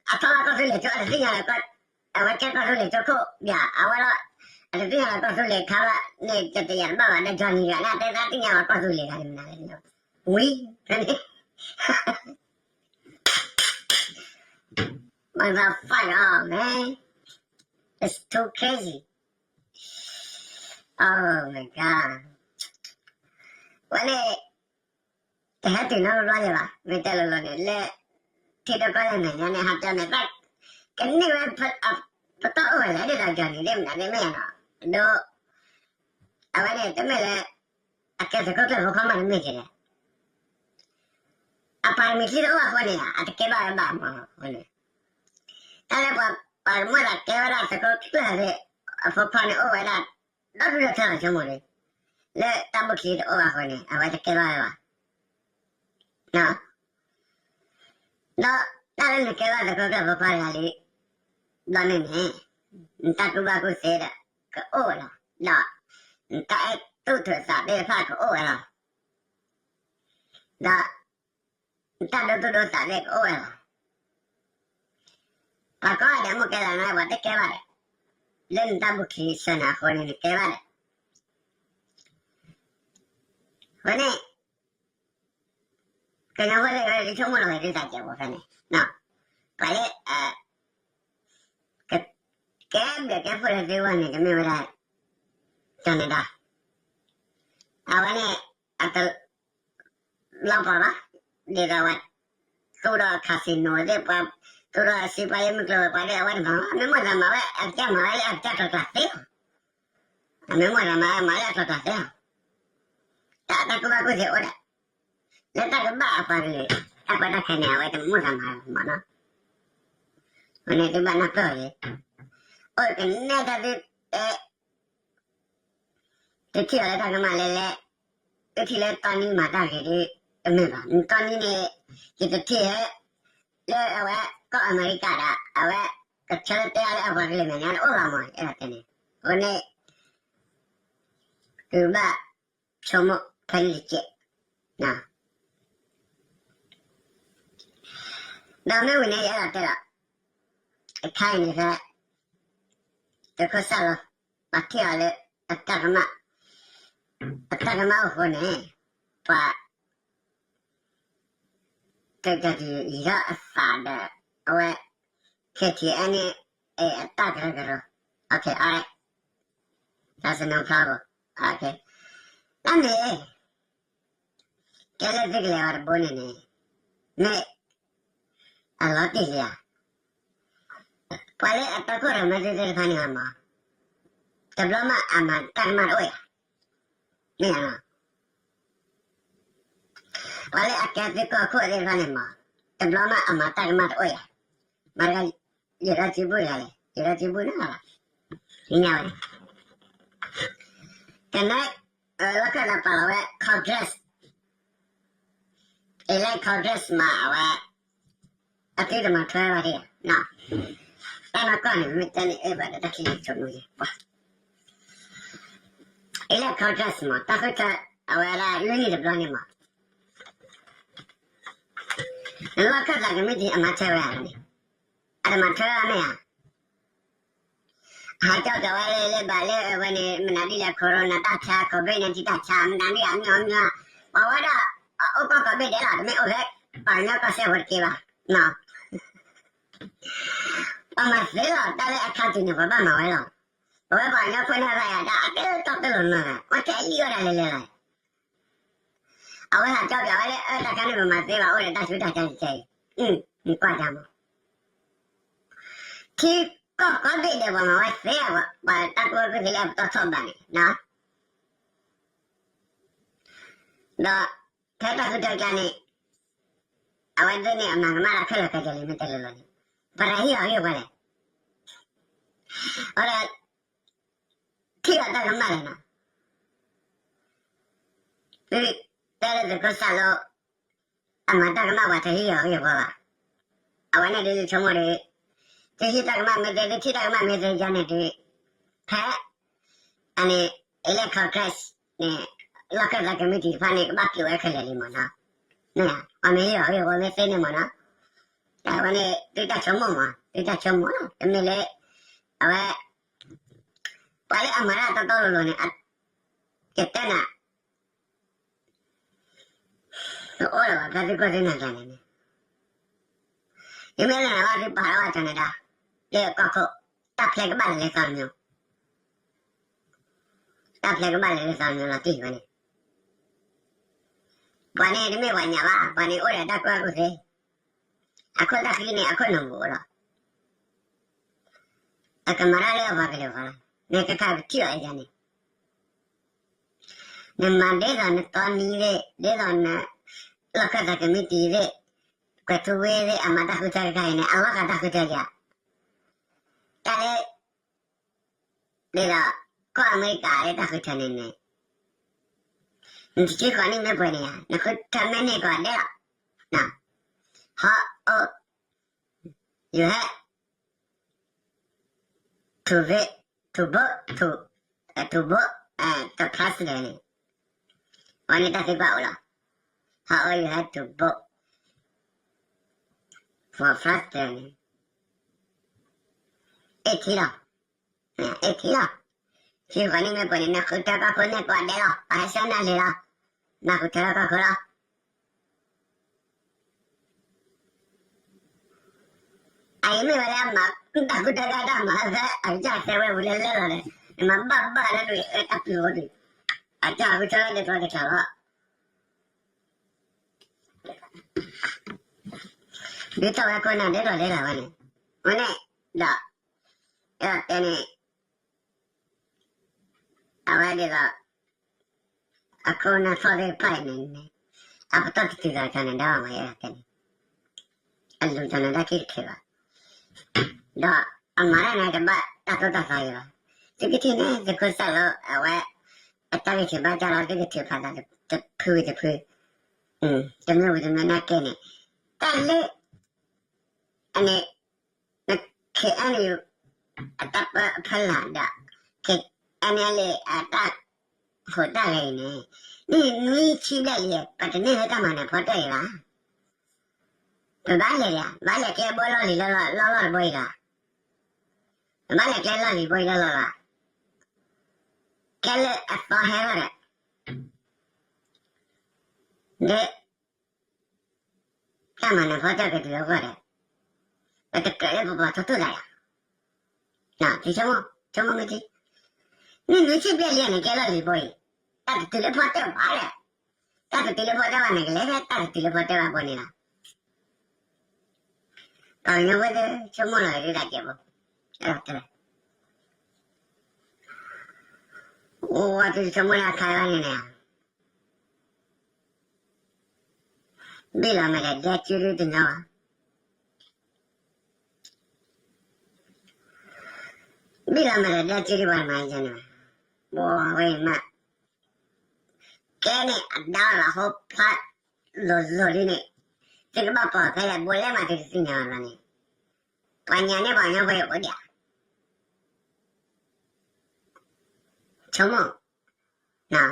ထီၣ်ဘၣ်ကီၢ်သူလ့ၤကၠိ အတသ့ၣ်ညါလၢ အဝဲကဲကီၢ်သူလ့ၤကၠိခိၣ်ယၤ အဝဲလီၤ, အတသ့ၣ်ညါလၢကီၢ်သူလ့ၤခါဘၣ်န့ၣ် တတယာ်တဘၣ်ဘၣ်ဒီး Johnny ဂၤန့ၣ် အတဲသ့ၣ်ညါဝဲကီၢ်သူလ့ၤဂၤန့ၣ်မနုၤလဲၣ်, ဝံၤန့ၣ် Motherfucker, man. It's too crazy. Oh my God. ဝဲန့ၣ် တဟဲတုၤနီတဘျီယဲဘၣ် မ့ၢ်တဲလိၤလိၤန့ၣ် လၢ ထံဒိၣ်ကီၢ်လဲၢ်မဲာ်ညါန့ၣ် ဟးတဲန့ၣ် ကန့ၢ်ဝဲ ပတီၢ်အိၣ်ဝဲလဲၣ် ဒ်သိး Johnny သ့ၣ်မနုၤသ့ၣ်မ့ၢ်နီၤ အဒိ အဝဲန့ၣ် တမ့ၢ်လၢ အကဲသုးခိၣ်ကျၢၢ်ဖိခွါမးတမ့ၢ်က့ၤလဲၣ် အပှၤတမံၤခံတအိၣ်အဃိန့ၣ် အတကဲဘၣ်ဝဲဘၣ်မးအဃိန့ၣ် တၢ်လၢပှၤပှၤကမၢၢ်သးကဲဝဲဒၣ်သုးခိၣ်ကျၢၢ်သ့ၣ် အဖိခွါန့ၣ်အိၣ်ဝဲဒၣ် ဒီဒူၣ်ဒီထၢလီၤဆိကမိၣ်လံ လၢတၢ်ဘူၣ်ခံတအိၣ်ဘၣ်အဃိန့ၣ် အဝဲတကဲဘၣ်ဝဲဘၣ် ဒီးတၢ်လၢနကဲဘၣ်သုးခိၣ်ကျၢၢ်ဖိခွါတဂၤလံ ဘျီန့ၣ်န့ၣ် နတၢ်ကူၣ်ဘၣ်ကူၣ်သ့ဒီး ကအိၣ်ဝဲလီၤ ဒီး နတၢ်အဲၣ်တူၢ်ထုးသးသ့ၣ်တဖၣ်ကအိၣ်ဝဲလီၤ ဒီး နတၢ်ဒိသူၣ်ဒိသးသ့ၣ်ကအိၣ်ဝဲလီၤ ပှၤကိးဂၤဒဲးမိၢ်ကဲသးန့ၣ် ပှၤတကဲဘၣ်ဒီး လၢနတၢ်ဘူၣ်ခံဆၢနၤအဃိန့ၣ် နကဲဘၣ်ဒီး အဃိန့ၣ် ကညီဖိသ့ၣ်တဖၣ်ဆိကမိၣ်လီၤဂ့ၤသုသးကဲးဖိဖဲန့ၣ် ပှၤလၢ ကဲဘျုးကဲဖှိၣ်လၢသုဂီၢ်န့ၣ် တမ့ၢ်ဝဲဒၣ် ကၠီၤနဒါ အဝဲန့ၣ် အတ လီၤပှီၢ်ဘၣ် ဒ်သိးဝဲ သူၣ်ဒီး casino သ့ၣ်ပှၤ သူၣ်ဒီးစံးပှၤယဲမုၢ်ကျိၤဝဲၤကွာ်သ့ၣ် အဝဲတမၤဘၣ် အမ့ၢ်မိၢ်သးမၤဝဲ အကစၢ်မၤဝဲလၢအကစၢ်ကျိၤကျၢၤသ့လီၤ အမ့ၢ်မိၢ်သးမၤဝဲ မၤလၢအကျိၤကျၢၤသ့လီၤ တၢ်တၢ်ကူၣ်ဘၣ်ကူၣ်သ့အိၣ်ဒီး လၢတၢ်ကဘၣ်အပှၤကလုာ် တၢ်ကီတၢ်ခဲန့ၣ် အဝဲတမိၢ်သးမၤမးနီၤ အဃိန့ၣ်သုဘၣ်နၢ်ပၢၢ်ဂ့ၤ အိၣ်ကနဲၣ်တၢ်သုတဲ တထံၣ်အီၤလၢတၢ်ကမၣ်လဲၣ်လဲၣ်, တထံၣ်လၢတီနံမၤတၢ်ဂ့ၤဒ် တမ့ၢ်ဘၣ်. တီနံန့ၣ် ယတထံၣ်ဟဲ လၢအဝဲကီၢ်အမဲရကၤဒီး အဝဲကဆၢတဲအါလၢအပှၤကလုာ်မဲာ်ညါတအိၣ်ဘၣ်မး အဲၣ်ဒိးတဲန့ၣ်. အဃိန့ၣ် သုဘၣ် ဆိကမိၣ်ဖဲန့ၣ်တက့ၢ်. ဒီးမ့ၢ်ဝံၤန့ၣ် ယအဲၣ်ဒိးတဲဒီး အခါအံၤန့ၣ်ဖဲ သုးခိၣ်စၢ်လီၤ ပှၤထံၣ်အီၤလၢ အတၢ်ကမၣ်, အတၢ်ကမၣ်အိၣ်ဃိန့ၣ် ပှၤ တယံၤထီၣ်အသးဒီး အဝဲ ခဲထံအဲန့ၣ် အတၢ်ကရၢကရိ okay, alright, that's no problem. Okay, တၢ်န့ၣ် ကဲလၢသုကလဲၤဝဲတဘိန့ၣ်န့ၣ် မ့ၢ်အလီၤတံၢ်လံဧါ. ပှၤလၢအတီခိၣ်ရိၣ်မဲသ့ၣ်တဖၣ်န့ၣ်မး တဘျီမးအမၤတၢ်ကမၣ်တအိၣ်ဧါ. မ့ၢ်ဧါနီၤ. ပှၤလၢအကဲသုးကီၢ်ခိၣ်သ့ၣ်တဖၣ်န့ၣ်မး တဘျီမးအမၤတၢ်ကမၣ်တအိၣ်ဧါ. မၤတခါ ယံာ်ဒီးစုဘူၣ်တဂၤလဲၣ်, ယံာ်ဒီးစုဘူၣ်နီၤလီၤ. ညါဝဲ ကနဲ လီၢ်ခၢၣ်သးပာ်လီၤဝဲ Congress, elect Congress မးအဝဲ အသုတမၤထွဲဘၣ်ဒံးဧါ. တၢ်နီၢ်ကီၢ်န့ၣ် မ့ၢ်တဲန့ၣ်အၢဘၣ်ဒီးတၢ်ခံဆိကမိၣ်ယဲ ပှၤ elect Congress မး တၢ်ဃုထၢ အဝဲဒၣ်လွံၢ်နံၣ်တဘျီန့ၣ်မး နလီၢ်ခၢၣ်သးကမံးတံာ်အမၤထွဲဝဲဧါန့ၣ် အတမၤထွဲဘၣ်မ့ၢ်ဧါ. အဟးကၠီၣ်ကၠီၣ်ဝဲလၢလၢဘၣ်လၢအဝဲန့ၣ် မနုၤဒ်လဲၣ် corona တၢ်ဆါ COVID nineteen တၢ်ဆါ မနုၤဒ်အမံၤအမံၤ ပှၤဝဲဒၣ် အိၣ်ကီၢ်ကီၢ်ဘ့ၣ်ဒဲးလီၤ တမ့ၢ်အိၣ်ဖဲ ပှၤကညီကီၢ်စဲၣ်ဖိတက့ၢ်ဘၣ်. ပှၤမၤသ့လီၤ တၢ်လၢအခါတုၤန့ၣ် ပှၤဘၣ်မၤဝဲလီၤ. ပဝဲပှၤကညီဖိန့ၣ်သးယၤတၢ်အကဲထီၣ်တလိာ်နီၤ ပှၤတဲလံအီၣ်ဒၣ်လဲၤလဲၤလီၤ အဝဲဟးကၠီၣ်ကၠီၣ်ဝဲလၢ အၢ တၢ်ခါန့ၣ် ပမၤသ့ဘၣ် အိၣ်ဒီးတၢ်ဆူးတၢ်ဆါတကဲအံၤ နကွၢ်တၢ်မး ထံကီၢ်ကိးဘ့ၣ်ဒဲး ပှၤမၤဝဲသ့ ပှၤတၢ်ကူၣ်ဘၣ်ကူၣ်သ့လၢအပတီၢ်ထီၣ်ဘၣ်န့ၣ် ဒီး ဖဲတၢ်ဃုထၢကျါန့ၣ် အဝဲသ့ၣ်န့ၣ် အမၤကမၣ်တၢ်ခဲလၢာ်ခဲဆ့လံ မ့ၢ်တဲလိၤလိၤန့ၣ် ပတဟ့ၣ်အီၤဂ့ၢ်ဝဲလဲၣ်. အဝဲဒၣ် ထံၣ်အီၤတၢ်ကမၣ်လဲၣ်နီၤ သုတဲလၢသုးခိၣ်စၢ်လိ အမၤတၢ်ကမၣ် ပှၤတဟ့ၣ်အီၤဂ့ၢ်ဝဲဘၣ်. အဝဲန့ၣ်ဒုးဆိကမိၣ်ဒီး သုဟ့ၣ်တၢ်ကမၣ်မ့ၢ်သ့ သုထံၣ်တၢ်ကမၣ်မ့ၢ်သ့ယါန့ၣ်ဒုး ဖဲ အန့ၣ် elect Congress န့ၣ် လီၢ်ခၢၣ်သးကမံးတံာ်တဖၣ်န့ၣ် ကဘၣ်က့ၤဝဲခဲလၢာ်လံမးနီၤ. မ့ၢ်ဧါ ပှၤမ့ၢ်ဟ့ၣ်အီၤဂ့ၢ်ဝဲမ့ၢ်သ့န့ၣ်မးနီၤ တၢ်ဝဲန့ၣ် သုတၢ်ဆိကမိၣ်မး သုတၢ်ဆိကမိၣ်လီၤ တမ့ၢ်လၢ အဝဲ ပှၤလၢအမၤတၢ်တီတီလိၤလိၤန့ၣ် ကတဲနၤ တအိၣ်လၢၤဘၣ် ဖဲသုကီၢ်သုနၤကျါန့ၣ်န့ၣ် ယမ့ၢ်လၢနၤဘၣ်သုပာ်လီၤဘၣ်တၢ်န့ၣ်ဒၣ် လၢကီၢ်ခိၣ် တၢ်ဖျဲးကဘၣ်လၢလၢသီတမံၤ တၢ်ဖျဲးကဘၣ်လၢလၢသီတမံၤလီၤတံၢ်ဝဲန့ၣ် ပှၤန့ၣ်တမ့ၢ်ပှၤညၣ်ဘၣ် ပှၤန့ၣ်အိၣ်ဒီးတၢ်ကူၣ်ဘၣ်ကူၣ်သ့ အခိၣ်သၣ်ဃံန့ၣ် အခိၣ်နူာ်ပူၤအိၣ်လီၤ အကမၤတၢ်လၢအပှၤကလုာ်အဂီၢ်လီၤ မ့ၢ်ကခါပထံၣ်အီၤအံၤန့ၣ် နမၤဒ်သိးနတီနံသ့ၣ် ဒ်သိးန လီၢ်ခၢၣ်သးကမံးတံာ်သ့ၣ် ကွဲးထူဝ့သ့ၣ် အမၤတၢ်ဃုထၢတခါအံၤန့ၣ် အလီၤဂာ်တၢ်ဃုထၢယၤ တၢ်လၢ ဒ်သိး ကီၢ်အမဲရကၤလၢတၢ်ဃုထၢန့ၣ်န့ၣ် နတဆံဃိးနံၣ်မ့ၢ်ပှဲၤန့ၣ်ဧါ နဃုထၢမ့ၢ်န့ၢ်ကီးဒဲးလီၤ ဟီၣ်အိၣ် you have to vote to vote to to vote the president န့ၣ် အဝဲန့ၣ်တၢ်သံကွၢ်အိၣ်လီၤ how old you have to vote for president န့ၣ် eighteen လီၤ eighteen လီၤ ဆံဃိးနံၣ်မ့ၢ်ပှဲၤန့ၣ် နဃုထၢကီၢ်ခိၣ်န့ၢ်ကီးဒဲးလီၤ ပှၤဟဲဆှၢနၤလံလီၤ နဃုထၢလၢကီၢ်ခိၣ်လီၤ အအံၤမ့ၢ်ဝဲဒၣ်မၤ တၢ်ဃုထၢတၢ်တၢ်မၤဖဲ အကစၢ်တဲဝဲပူၤလၢလဲၣ်လီၤန့ၣ် နမၤဘၣ်ဘၣ်လၢနတၢ်ပျုၤအိၣ်ဒံး အကစၢ်ဃုထၢလၢဒဲးကျီဒဲးကျီလီၤ ဒ်သိးဝဲခိၣ်နၢ်ဒဲးကျီဒဲးလီၤဝဲန့ၣ် ဝဲန့ၣ် ဒီး အဲၣ်ဒိးတဲန့ၣ် အဝဲဒ်သိး အခိၣ်နၢ်သီၣ်သ့ၣ်တဖၣ်အံၤန့ၣ် အပတီၢ်တတုၤသးကန့ၣ် ဒၣ်ဝဲမၤယဲဒၣ်တဲန့ၣ် အလူၤကန့ၣ်တၢ်ခံတခဲဘၣ် ဒီးအမၤတၢ်န့ၣ်တဘၣ်တၢ်သိၣ်တၢ်သီယံၤဘၣ် သုကထံၣ်န့ၣ် သုးခိၣ်စၢ်လီၤ အဝဲ အတၢ်ဂ့ၢ်ထုးဘၣ်တၢ်လီၤ သုကထုးဖးသးတဖုတဖု တမ့ၢ်ဝံၤတမ့ၢ်နာ်ကဲန့ၣ် တၢ်လၢ အန့ၣ် န KNU အတၢ်ပၢအဖီလာ်ဒီး KNLA အတၢ်ဟူးတၢ်ဂဲၤအံၤန့ၣ် နံၣ်နွံဆံဘျဲၣ်လံ, ပတန့ၢ်လၢတၢ်မၤနၢၤဖီတၢၣ်အံၤဘၣ်. ပဘၣ်လဲၤဒံးဧါ, ဘၣ်လဲၤကျဲဘိလီၢ်လံၤလီၢ်လီၢ်တဘိအံၤလီၤ. ပဘၣ်လဲၤကျဲလီၢ်လံၤဘိအံၤလီၢ်လီၢ်လီၤ. ကျဲလၢအသီဟဲလီၤဒီး ဒီး တၢ်မၤနၢၤဖီတၢၣ်ကတုၤလၢအဂီၢ်ဒီး ပတကြၢးလၢပပှၤထီၣ်ထိၣ်သးယၤ, ဆိကမိၣ်, ဆိကမိၣ်မ့ၢ်ထံ, နံၣ်နွံဆံဘျဲၣ်လံန့ၣ် ကျဲလီၢ်လံၤဘိအံၤ, တၢ်တတုၤလၢဖီတၢၣ်ဘၣ်ဒီး, တၢ်တတုၤလၢဖီတၢၣ်ဘၣ်န့ၣ် ကလဲၤတၢ်တတုၤလၢဖီတၢၣ်ဘၣ်ဘိန့ၣ်လီၤ. ပှၤကညီဖိသ့ၣ် ဆိကမိၣ်လီၤက့ၤဒၣ်ကဲးဘိ, အိၣ်ဝဲသုဆိကမိၣ်လၢအခါဘၣ်န့ၣ်န့ၣ် ဘံၣ်လီၤမဲာ်ဒီးဒဲကၠူဒုတညီဘၣ်, ဘံၣ်လီၤမဲာ်ဒီးဒဲကၠူဒုပှၤမၤယၤန့ၣ်, ဘီဝဲမး, ကဲန့ၣ်အဒါလီၤဟိဖးလိၤလိၤဒ်န့ၣ်, သုကဘၣ်ပိာ်ဖဲလဲၣ် ဘိလဲၣ်မးသုတသ့ၣ်ညါဘၣ်န့ၣ်, ပှၤညါန့ၣ်ပှၤကညီဖိအိၣ်ဒံးဧါ, ဆိကမိၣ်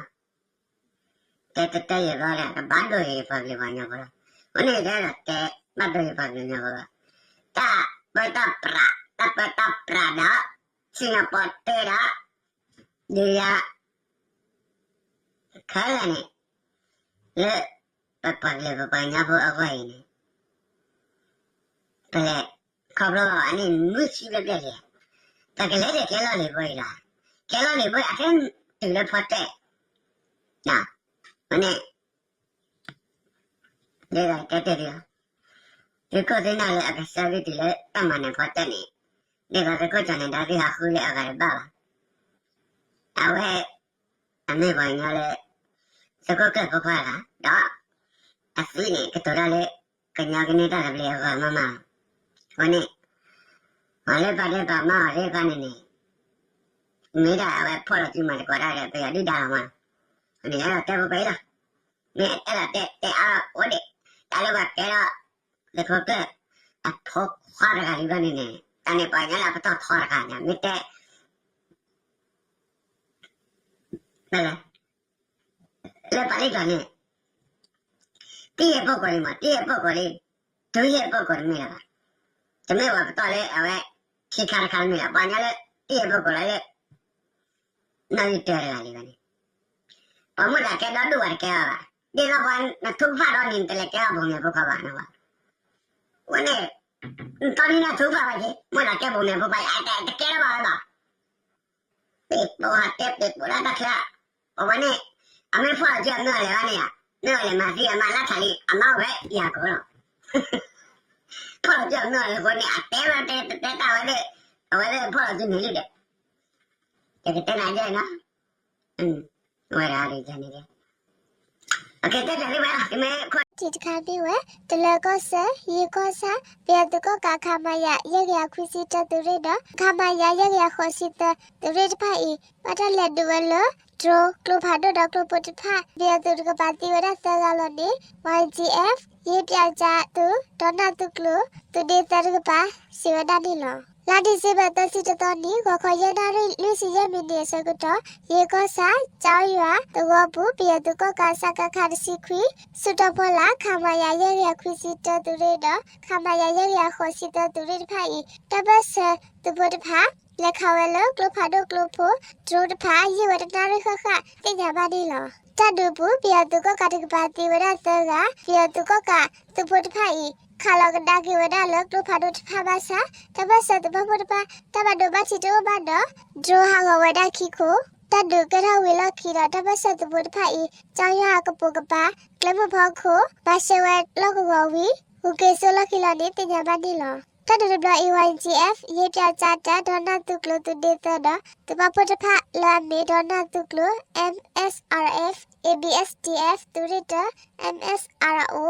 တဲတတဲယၤဘၣ်ဒီး ကဘၣ်ဒိယၤပှၤကလုာ်ပှၤကညီဖိလီၤ. အဃိန့ၣ်တဲဒီးတဲ ဘၣ်ဒိယၤပှၤကလုာ်ကညီဖိလီၤ. တၢ်ပၢတၢ်ပြး, တၢ်ပၢတၢ်ပြးဒီး ဆ့ၣ်နီၤပီၣ်တဲဒီး ဒုးယၤ ခဲလၢာ်န့ၣ် လၢပပှၤကလုာ်ပပှၤကညီဖိအဂီၢ်အံၤန့ၣ် ပလဲၤခီဖျိအန့ၣ် နွံဆံဘျဲၣ်ဘျဲၣ်လံ, ပကလဲၤဒီးကျဲလီၢ်လံၤဘိအံၤလီၤ. ကျဲလီၢ်လံၤဘိအံၤ အခဲတုၤလၢဖီတဲၣ်, န့ၣ် ဒ်သိးတဲတဲဒ်လီၤ, သုးခိၣ်သုးနၢ်လၢအကစၢ်ဂ့ၢ်တုၤလၢတၢ်မၤနၢၤဖီတဲၣ်န့ၣ်, ဒ်သိးသုးခိၣ်ကၠီၤနဲၤဒါသ့ၣ်ဟးဃုလၢအဂၤတဘၣ်ဘၣ်. အဝဲ အမ့ၢ်ပှၤကညီလၢ သုးခိၣ်ကျၢၢ်ဖိခွါတဂၤဒီး အသွံၣ်န့ၣ် ကတိၤတၢ်လၢ ကညီကန့ၢ်တၢ်သဘျ့အဂီၢ်မးမးလီၤ. အဃိန့ၣ် ပှၤလၢပာ်ဒဲပာ်မၤအီၤသ့ၣ်တဖၣ်န့ၣ်န့ၣ် မ့ၢ်ဒၣ်အဝဲဖီၣ်လီၤစုမၤသကိးတၢ်ဒီး ပယီၤဒုၣ်ဒါလီၤမးလီၤ. အန့ၣ်အဲၣ်ဒိးတဲဖိဖဲအံၤလီၤ. မ့ၢ်အဲၣ်ဒိးတဲတဲအါအိၣ်ဒံး, တၢ်လၢပှၤကဲထီၣ် သုးခိၣ်ကျၢၢ် အဖိခွါတဂၤလံဘၣ်န့ၣ်န့ၣ် တၢ်န့ၣ်ပှၤကညီလၢအပတီၢ်ထီတဂၤန့ၣ် မ့ၢ်တဲ လၢပာ်လံကျါန့ၣ် တံၢ်ယဲၢ်ပိၢ်ကိးလံမး, တံၢ်ယဲၢ်ပိၢ်ကိးလံ, တုၤယဲၢ်ပိၢ်ကိးတမ့ၢ်လၢၤဘၣ်. တမ့ၢ်ပှၤပတီၢ်လၢအဝဲ ခံခါတခါတမ့ၢ်လၢၤ, ပှၤကညီလၢ တံၢ်ယဲၢ်ပိၢ်ကိးလၢလၢ နီၣ်ဂံၢ်တၢတဂၤလံဘၣ်န့ၣ်, ပှၤမိၣ်သးကဲဒီဒူၣ်ဝဲတကဲဘၣ်ဘၣ်. ဒ်သိးပှၤနထူကဖၣ်ဒီးန့ၣ် နတလဲၤကဲအီၤပူၤမ့ၢ်ဖိခွါဘၣ်န့ၣ်ဘၣ်. ဝဲန့ၣ် နတီနံၤနထူကဖၣ်ဘၣ်က့ၤ မိၣ်သးကဲပူၤမ့ၢ်ဖိခွါ အတကဲထီၣ်ဘၣ်ဝဲဘၣ်. ပ့ၤပိာ်ဟးတဲပ့ၤပိာ်လၢတၢ်ချၢ, ပဝဲန့ၣ် အမ့ၢ်ဖီၣ်လီၤစုအမ့ၢ်အီၤလဲၤဘၣ်န့ၣ်ဧါ, မ့ၢ်အီၤလဲၤမၤသံအမါလၢထးလံ အမါအိၣ်ဖဲယၤကိာ်လီၤ. ဖီၣ်လီၤစုအမ့ၢ်အီၤလဲၤအဃိန့ၣ် အတဲဘၣ်တဲတဲတၢ်ဝဲသ့ၣ်, အဝဲသ့ၣ်ဖီၣ်လီၤစုန့ၣ်လံဒီး ယကတဲနၤယဲၢ်နီၤ, ဝဲဒၣ်န့ၣ် တၢ်တခါမ့ၢ်ဝဲ တလၢၤကီၢ်စဲၣ်, ယံၤကီၢ်ဆၣ်, ပယီၤသုးကီၣ်ကး ခမရ ယဲၢ်ကယၤခွံဆံတၢသုးရ့ၣ်ဒီး ခမရ ယဲၢ်ကယၤဃိးဆံသၢသုးရ့ၣ်တဖၣ်အံၤ ဘၣ်တၢ်လဲၤဒုးဝဲလၢ drone ကျိဖးဒိၣ်ဒီးကျိဖိတဖၣ် ပယီၤသုးတကပၤသံဝဲဒၣ်သၢဂၤလီၤန့ၣ် ဝဲ ယ့ပၠးကၠး သုး ဒီးနၢ်သုးကျိၤ သုးဒ့သၢတကပၤ စံးဝဲဒၣ်န့ၣ်လီၤ. လါဒံၣ်စ့ဘၢၣ်သၢဆံတသီနံၤ ဂီၤခီယဲၢ်နၣ်ရံၣ်လွံၢ်ဆံယဲၢ်မံးနံးအဆၢကတီၢ် ယံၤကီၢ်ဆၣ် ကၠီယွၤသဝီပူၤ ပယီၤသုးကီၣ်ကး စကခ တဆံခွံ ဆူၣ်တီဖီလာ် ခမရ ယဲၢ်ကယၤခွံဆံတၢသုးရ့ၣ်ဒီး ခမရ ယဲၢ်ကယၤဃိးဆံသၢသုးရ့ၣ်တဖၣ်အံၤ တၢ်ဘၢၣ်စၢၤသုးဖိတဖၣ် လဲၤခးဝဲလၢကျိဖးဒိၣ်ကျိဖိ drone တဖၣ် ယံာ်ဝဲတနၣ်ရံၣ်ဃၣ်ဃၣ် သ့ၣ်ညါဘၣ်န့ၣ်လီၤ. တၢ်ဒုးအပူၤ ပယီၤသုးကီၣ်ကးတကပၤသံဝဲဒၣ်သၢဂၤ, ပယီၤသုးကီၣ်ကးသုးဖိတဖၣ်အံၤ ခးလီၤကဒါက့ၤဝဲဒၣ်လၢကျိဖးဒိၣ်တဖၣ်ဘၣ်ဆၣ် တၢ်ဘၢၣ်စၢၤသုးပာ်ဖှိၣ်တဖၣ် တၢ်ဘၣ်ဒိဘၣ်ထံးတအိၣ်ဘၣ်ဒီး drone ဟးဂီၤဝဲဒၣ်ခံခိၣ်, တၢ်ဒုးကဲထီၣ်ဝံၤလီၢ်ခံဒီး တၢ်ဘၢၣ်စၢၤသုးဖိတဖၣ်အံၤ ကၠီယွၤအကပိာ်ကပၤ ကျဲမုၢ်ဖီခိၣ် ဘၣ်ရှဲဝဲလီၢ်ကဝီၤဝံၤ ဂုၤက့ၤစိလီၢ်ခံလီၤန့ၣ် သ့ၣ်ညါဘၣ်န့ၣ်လီၤ. တၢ်ဒုးတဘျီအံၤ ဝဲ ယံၤကီၢ်ဆၣ် ယ့ပၠးကၠးတၢ ဒီးနၢ်သုးကျိၤသုးဒ့သၢဒီး သုးပာ်ဖှိၣ်တဖၣ်လၢအမ့ၢ် ဒီးနၢ်သုးကျိၤ M S R F, A B S D F သုးရ့ၣ်တၢ M S R O,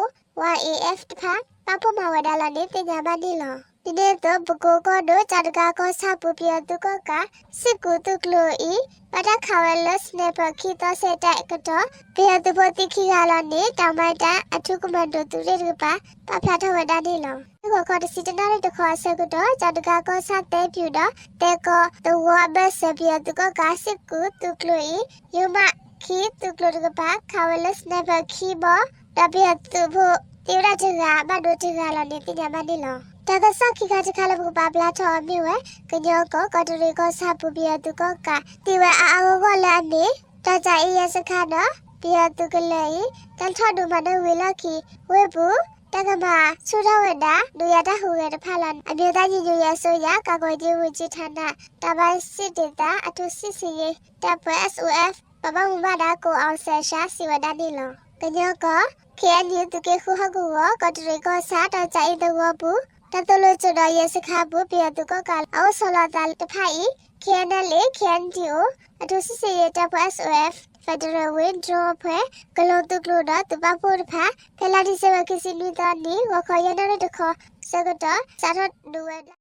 Y A F တဖၣ် ပာ်ဖှိၣ်မၤဝဲဒၣ်လီၤန့ၣ် သ့ၣ်ညါဘၣ်န့ၣ်လီၤ. ဒ်န့ၣ်အသိး ပကိကီၢ်ဒိၣ် ကၠီတဂၤကီၢ်ဆၣ်ပူၤ ပယီၤသုးကီၣ်ကး စ့ၢ်ကူးသုးကျိၤအံၤ ဘၣ်တၢ်ခးဝဲလၢ sniper ခံသီစဲးတၢ်အကတီၢ် ပယီၤသုးဖိသံခံဂၤလီၤန့ၣ် တၢ်မၤတၢ်အထူကမၣ်ဒိၣ်သုးရ့ၣ်တကပၤ ပာ်ဖျါထီၣ်ဝဲဒၣ်န့ၣ်လီၤ. ဂီၤခီတဆံတနၣ်ရံၣ်တခီအဆၢကတီၢ် ကၠီတဂၤကီၢ်ဆၣ်သဲဖၠူၤဒီး သဲကီသဝီအဘၢၣ်စၢၤ ပယီၤသုးကီၣ်ကး စ့ၢ်ကူးသုးကျိၤအံၤ ယိၤမး ခံ သုးကျိၤတကပၤ ခးဝဲလၢ sniper ခံဘီ ဒီးပယီၤသုးဖိ သံဝဲဒၣ်တဂၤ ဘၣ်ဒိတဂၤလီၤန့ၣ် သ့ၣ်ညါဘၣ်န့ၣ်လီၤ. တၢ်ကစီၣ်ခံခါတခါလၢပကပာ်ဖျါထီၣ်အီၤမ့ၢ်ဝဲ ကညီကီၢ် ကီးတရံးကီၢ်ဆၣ်ပူၤ ပယီၤသုးကီၣ်ကး သံဝဲအါအါဂီၢ်ဂီၢ်လၢအမ့ၢ် တၢ်ကၠၤအ့ယဲစခါဒီး ပယီၤသုးကလၢၤအံၤ တၢ်ထီၣ်ဒုးမၤနၢၤဝံၤလီၢ်ခံ ဝ့ၢ်ပူၤ တၢ်ကမၤဆူၣ်ထီၣ်ဝဲဒၣ် ဒုးယၤတၢ်ဟူးဂဲၤတဖၣ်လီၤ. အမျိုးသားညီညွတ်ရေးအစိုးရ ကာကွယ်ရေးဝန်ကြီးဌာန တောင်ပိုင်းစစ်ဒေသ အထူးစစ်ဆင်ရေးတပ်ဖွဲ့ SOF ပှၤဘၣ်မူဘၣ်ဒါ ကိုအောင်ဆန်း စံးဝဲဒၣ်န့ၣ်လီၤ. ကညီကီၢ် KNU သုးက့ဃုဟီၣ်ကဝီၤ ကီးတရံးကီၢ်ဆၣ် တၢ်ကၠၤအ့သဝီပူၤ တၢ်သိၣ်လိကၠိဒီးယဲစခါပူၤ ပယီၤသုးကီၣ်ကးအအိၣ်ဆီလီၤသးတဖၣ်အံၤ KNLA KNDO အထူးစစ်ဆင်ရေးတပ်ဖွဲ့ SOF Federal Wing drone အဖွဲ့ ကလူးသုးကျိၤဒီးသုးပာ်ဖှိၣ်တဖၣ် ဖဲလါဒံၣ်စ့ဘၢၣ်ခံဆံနွံသီနံၤ ဂီၤခီယဲၢ်နၣ်ရံၣ်တခီအဆၢကတီၢ် စးထီၣ်ဒုးဝဲဒၣ်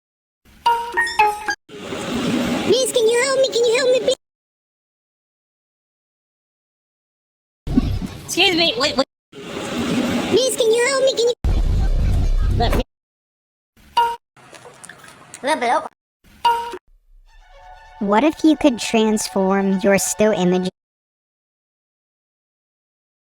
Miss, can you help me? Can you help me, please? Excuse me, wait, wait. Miss, can you help me? Can you? What if you could transform your still image?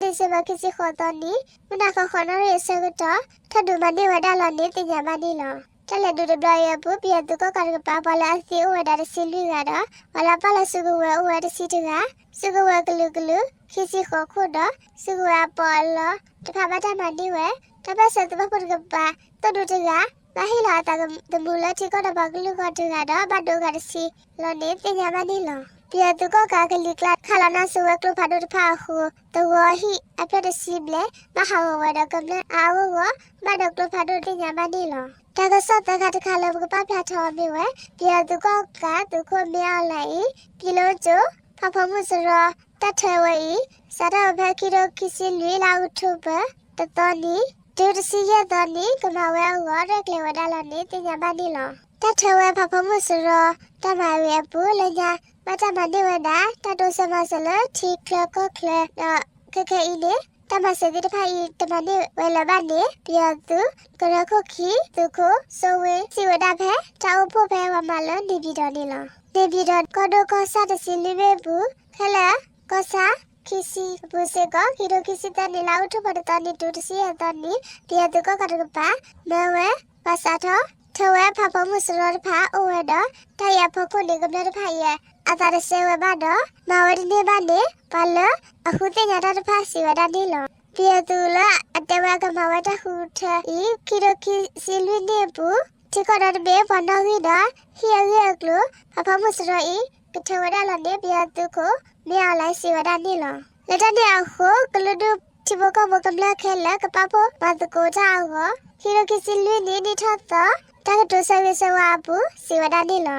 ဒံၣ်စ့ဘၢၣ်ခံဆံဃိးသီနံၤ မုၢ်နၤဃီဃိးနၣ်ရံၣ်အဆၢကတီၢ် ထီၣ်ဒုးမၤန့ၢ်ဝဲဒၣ်လီၤန့ၣ် သ့ၣ်ညါဘၣ်န့ၣ်လီၤ. တၢ်လဲၤဒုးတဘျီအံၤအပူၤ ပယီၤသုးကီၣ်ကးတကပၤ ပှၤလၢအသံအိၣ်ဝဲဒၣ်တဆံလွံၢ်ဂၤဒီး ပှၤလၢအပာ်လီၤစုကဝဲၤအိၣ်ဝဲတဆံတဂၤ, စုကဝဲၤကလုာ်ကလုာ် ခံဆံဃိးခိၣ်ဒီး စုကဝဲၤအပီးအလီတဖၣ်ဘၣ်တၢ်မၤန့ၢ်ဝဲ, တၢ်ပၢၢ်ဆၢသုးပာ်ဖှိၣ်တကပၤ သိၣ်ဒူတဂၤ ဘၣ်ဟ့ၣ်လီၤအသးသမူလၢထံကီၢ်ဒီးပှၤကလုာ်ဂီၢ်တဂၤဒီး ဘၣ်ဒိဂၤတဆံလီၤန့ၣ် သ့ၣ်ညါဘၣ်န့ၣ်လီၤ. ပယီၤသုးကီၣ်ကးကလံၤကျါ ခးလီၤနါစိၤဝဲကျိဖးဒိၣ်တဖၣ်အဃိ သဝီဟံၣ်အဖျၢၣ်တဆံဘျဲၣ် ဘၣ်ဟးဂီၤဝဲဒီးကမျၢၢ်အါအါဂီၢ်ဂီၢ် ဘၣ်ဒိကျိဖးဒိၣ်သ့ၣ်ညါဘၣ်န့ၣ်လီၤ. တၢ်ကစီၣ်သၢခါတခါလၢပကပာ်ဖျါထီၣ်အီၤမ့ၢ်ဝဲ ပယီၤသုးကီၣ်ကးသုးခိၣ်မ့ၢ်အီၣ်လဲၣ်အံၤ ပံၤလိကၠိ ဖးဖီမုၢ်စရီ တၢ်ထၢဝဲအံၤ စးထီၣ်ဖဲခံထိခံဆံလွံၢ်လါအီးထိဘၢၣ် တသီနံၤ တုၤတဆံယဲၢ်သီနံၤ ကမၤဝဲအဂီၢ် ရဲၣ်ကျဲၤဝဲဒၣ်လီၤန့ၣ် သ့ၣ်ညါဘၣ်န့ၣ်လီၤ. တၢ်ထၢဝဲဖးဖီမုၢ်စရီ တၢ်မၤဝံၤအပူၤ လၢညါ ဘၣ်တၢ်မၤန့ၢ်ဝဲဒၣ် တၢ်တိစၢၤမၤစၢၤလၢထံချၢကီၢ်ချၢဒီး ခဲခဲအံၤန့ၣ် တၢ်မၤစၢၤသ့ၣ်တဖၣ်အံၤ တမၤန့ၢ်ဝဲလၢၤဘၣ်န့ၣ် ပယီၤသုးကရၢခိၣ်ခံ သုးခိၣ် စိဝ့ စံးဝဲဒၣ်ဖဲ တၢ်အိၣ်ဖှိၣ်ဖဲဝၤမးလၢ နေပြည်တော် န့ၣ်လီၤ. နေပြည်တော် ကီၢ်ဒိၣ်ကီၢ်ဆၣ်တဆံလွံၢ်ဘ့ၣ်အပူၤ ခဲလၢာ် ကီၢ်ဆၣ် ခံဆံအပူၤစ့ၢ်ကီး ခံထိခံဆံသၢနံၣ် လါအီးထိဘၢၣ်တသီနံၤ တုၤတဆံယဲၢ်သီနံၤ ပယီၤသုးကီၣ်ကးတကပၤ မၢဝဲ ပှၤစးထီၣ် ထၢဝဲဖးဖီမုၢ်စရီတဖၣ် အိၣ်ဝဲဒီး တၢ်အံၤအဖီခိၣ်န့ၣ် ကမျၢၢ်တဖၣ်အံၤ အသးတစဲဝဲဘၣ်ဒီး မၤဝဲတန့ၢ်ဘၣ်န့ၣ် ပှၤလၢအဃုသ့ၣ်ညါတၢ်တဖၣ်စံးဝဲဒၣ်န့ၣ်လီၤ. ပယီၤသုးလၢအတဲဝဲအကမၤဝဲတၢ်ဃုထၢအံၤ ခံထိခံဆံလွံၢ်နံၣ်အပူၤ ထံကီၢ်ဒီတဘ့ၣ် ပှၤနီၣ်ဂံၢ်ဒီး ဟံၣ်အဂ့ၢ်အကျိၤ ဖးဖီမုၢ်စရီအံၤ ကထၢဝဲဒၣ်လီၤန့ၣ် ပယီၤသုးခိၣ် မ့ၢ်အီၣ်လဲၣ်စံးဝဲဒၣ်န့ၣ်လီၤ. လၢတၢ်န့ၣ်အဃိ ကလုာ်ဒူၣ်ထံဖိကီၢ်ဖိကမျၢၢ်ခဲလၢာ် ကပာ်ဖှိၣ်မၤသကိးတၢ်အဂီၢ် ခံထိခံဆံလွံၢ်နံၣ် နံၣ်ထီၣ်သီ တၢ်ကတိၤဆၢဂ့ၤဆၢဝါအပူၤ စံးဝဲဒၣ်န့ၣ်လီၤ.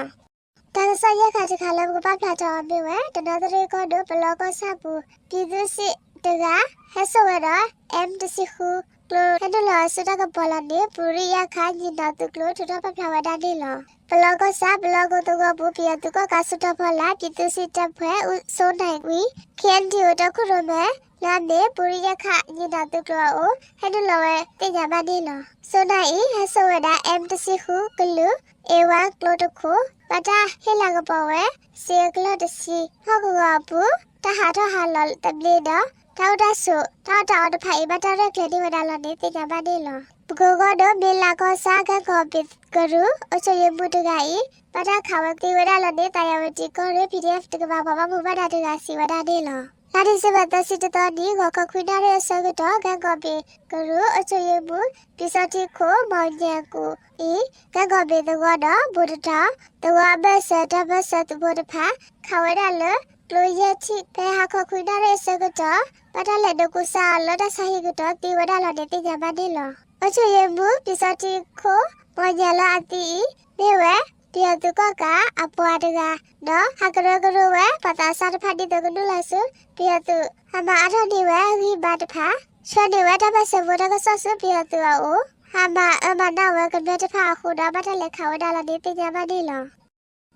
တၢ်ကစီၣ်ယဲၢ်ခါတခါလၢပကပာ်ဖျါထီၣ်အီၤမ့ၢ်ဝဲ တနီသရံၣ်ကီၢ်ဒိၣ် ပလီကီၢ်ဆၣ်ပူၤ ပြည်သူ့စစ်တဂၤ ဟဲစိာ်ဝဲဒီး M တဆံဃု ကျိဟဲနုာ်လီၤအစုတၢ်ကပီၤလီၤန့ၣ် ပူၤရံယၢ်ခး ညီနောင်သုးကျိ ထုးထီၣ်ပာ်ဖျါဝဲဒၣ်န့ၣ်လီၤ. ပလီကီၢ်ဆၣ် ပလီကိသဝီပူၤ ပယီၤသုးကီၣ်ကးဆူၣ်ထီၣ်ဖီလာ် ပြည်သူ့စစ်တပ်ဖွဲ့ ဦးစိုးနိုင်ဝင်း KNDO တီခိၣ်ရိၣ်မဲ လၢအမ့ၢ် ပူၤရံယၢ်ခး ညီနောင်သုးကျိအအိၣ် ဟဲနုာ်လီၤဝဲသ့ၣ်ညါဘၣ်န့ၣ်လီၤ. စိုးနိုင်အံၤ ဟဲစိာ်ဝဲဒၣ် M တဆံဃု ကလုာ် A one ကျိတခိၣ် ဘၣ်တၢ်ဟ့ၣ်လၤကပီၤဝဲ စ့အကလီၢ်တဆံ ဟီၣ်ကဝီၤအပူၤ တၢ်ဟးထီၣ်ဟးလီၤသဘျ့ဒီး တၢ်အိၣ်တၢ်ဆိး တၢ်အီၣ်တၢ်အီတဖၣ်အံၤ ဘၣ်တၢ်ရဲၣ်ကျဲၤန့ၢ်ဝဲဒၣ်လီၤန့ၣ် သ့ၣ်ညါဘၣ်န့ၣ်လီၤ. ပကိးကီၢ်ဒိၣ် မ့ၢ်လါကီၢ်ဆၣ် ကၣ်ကီၤဘ့းကရူၢ် အုပ်ချုပ်ရေးမှူးတဂၤအံၤ ဘၣ်တၢ်ခးဝဲသံဝဲဒၣ်လီၤန့ၣ် သာယာဝတီ ကီၢ်ရ့ၣ် PDF တကပၤ ပှၤဘၣ်မူဘၣ်ဒါတဂၤ စံးဝဲဒၣ်န့ၣ်လီၤ. လါဒံၣ်စ့ဘၢၣ်သၢဆံတသီနံၤ ဂီၤခီခွံနၣ်ရံၣ်အဆၢကတီၢ် ကၣ်ကီၤဘ့းကရူၢ် အုပ်ချုပ်ရေးမှူး ပံၤစီထံခိၣ် မောင်ညဏ်ကို အံၤ ကၣ်ကီၤဘ့းသဝီဒီး ဘူးတတီၤ သဝီအဘၢၣ်စၢၤ တၢ်ပၢၢ်ဆၢသုးဖိတဖၣ် ခးဝဲဒၣ်လၢ ကျိယဲၢ်ထံၣ် ဖဲဟါခီခွံနၣ်ရံၣ်အဆၢကတီၢ် ဘၣ်တၢ်လဲၤဒိးကူစါအီၤလၢတၢ်ဆါဟံၣ်ကတီၢ် သံဝဲဒၣ်လီၤန့ၣ် သ့ၣ်ညါဘၣ်န့ၣ်လီၤ. အုပ်ချုပ်ရေးမှူး ပံၤစီထံခိၣ် မောင်ညဏ် လၢအသံအံၤ မ့ၢ်ဝဲ ပယီၤသုးကီၣ်ကးအပှၤတဂၤ ဒီးဟးကရၢကရိဝဲ ပှၤသးစၢ်တဖၣ် ဒ်သိးကနုာ်လီၤဆူ ပယီၤသုး ဟးမၤအါထီၣ်န့ၢ်ဝဲအဂံၢ်အဘါတဖၣ် ဆှၢန့ၢ်ဝဲတၢ်ပၢၢ်ဆၢဖိတၢ်ကစီၣ်ဆူပယီၤသုးအအိၣ် ဟးမၤအၢမၤနးဝဲကမျၢၢ်တဖၣ်အဃိဒီး ဘၣ်တၢ်လဲၤခးဝဲဒၣ်လီၤန့ၣ် သ့ၣ်ညါဘၣ်န့ၣ်လီၤ.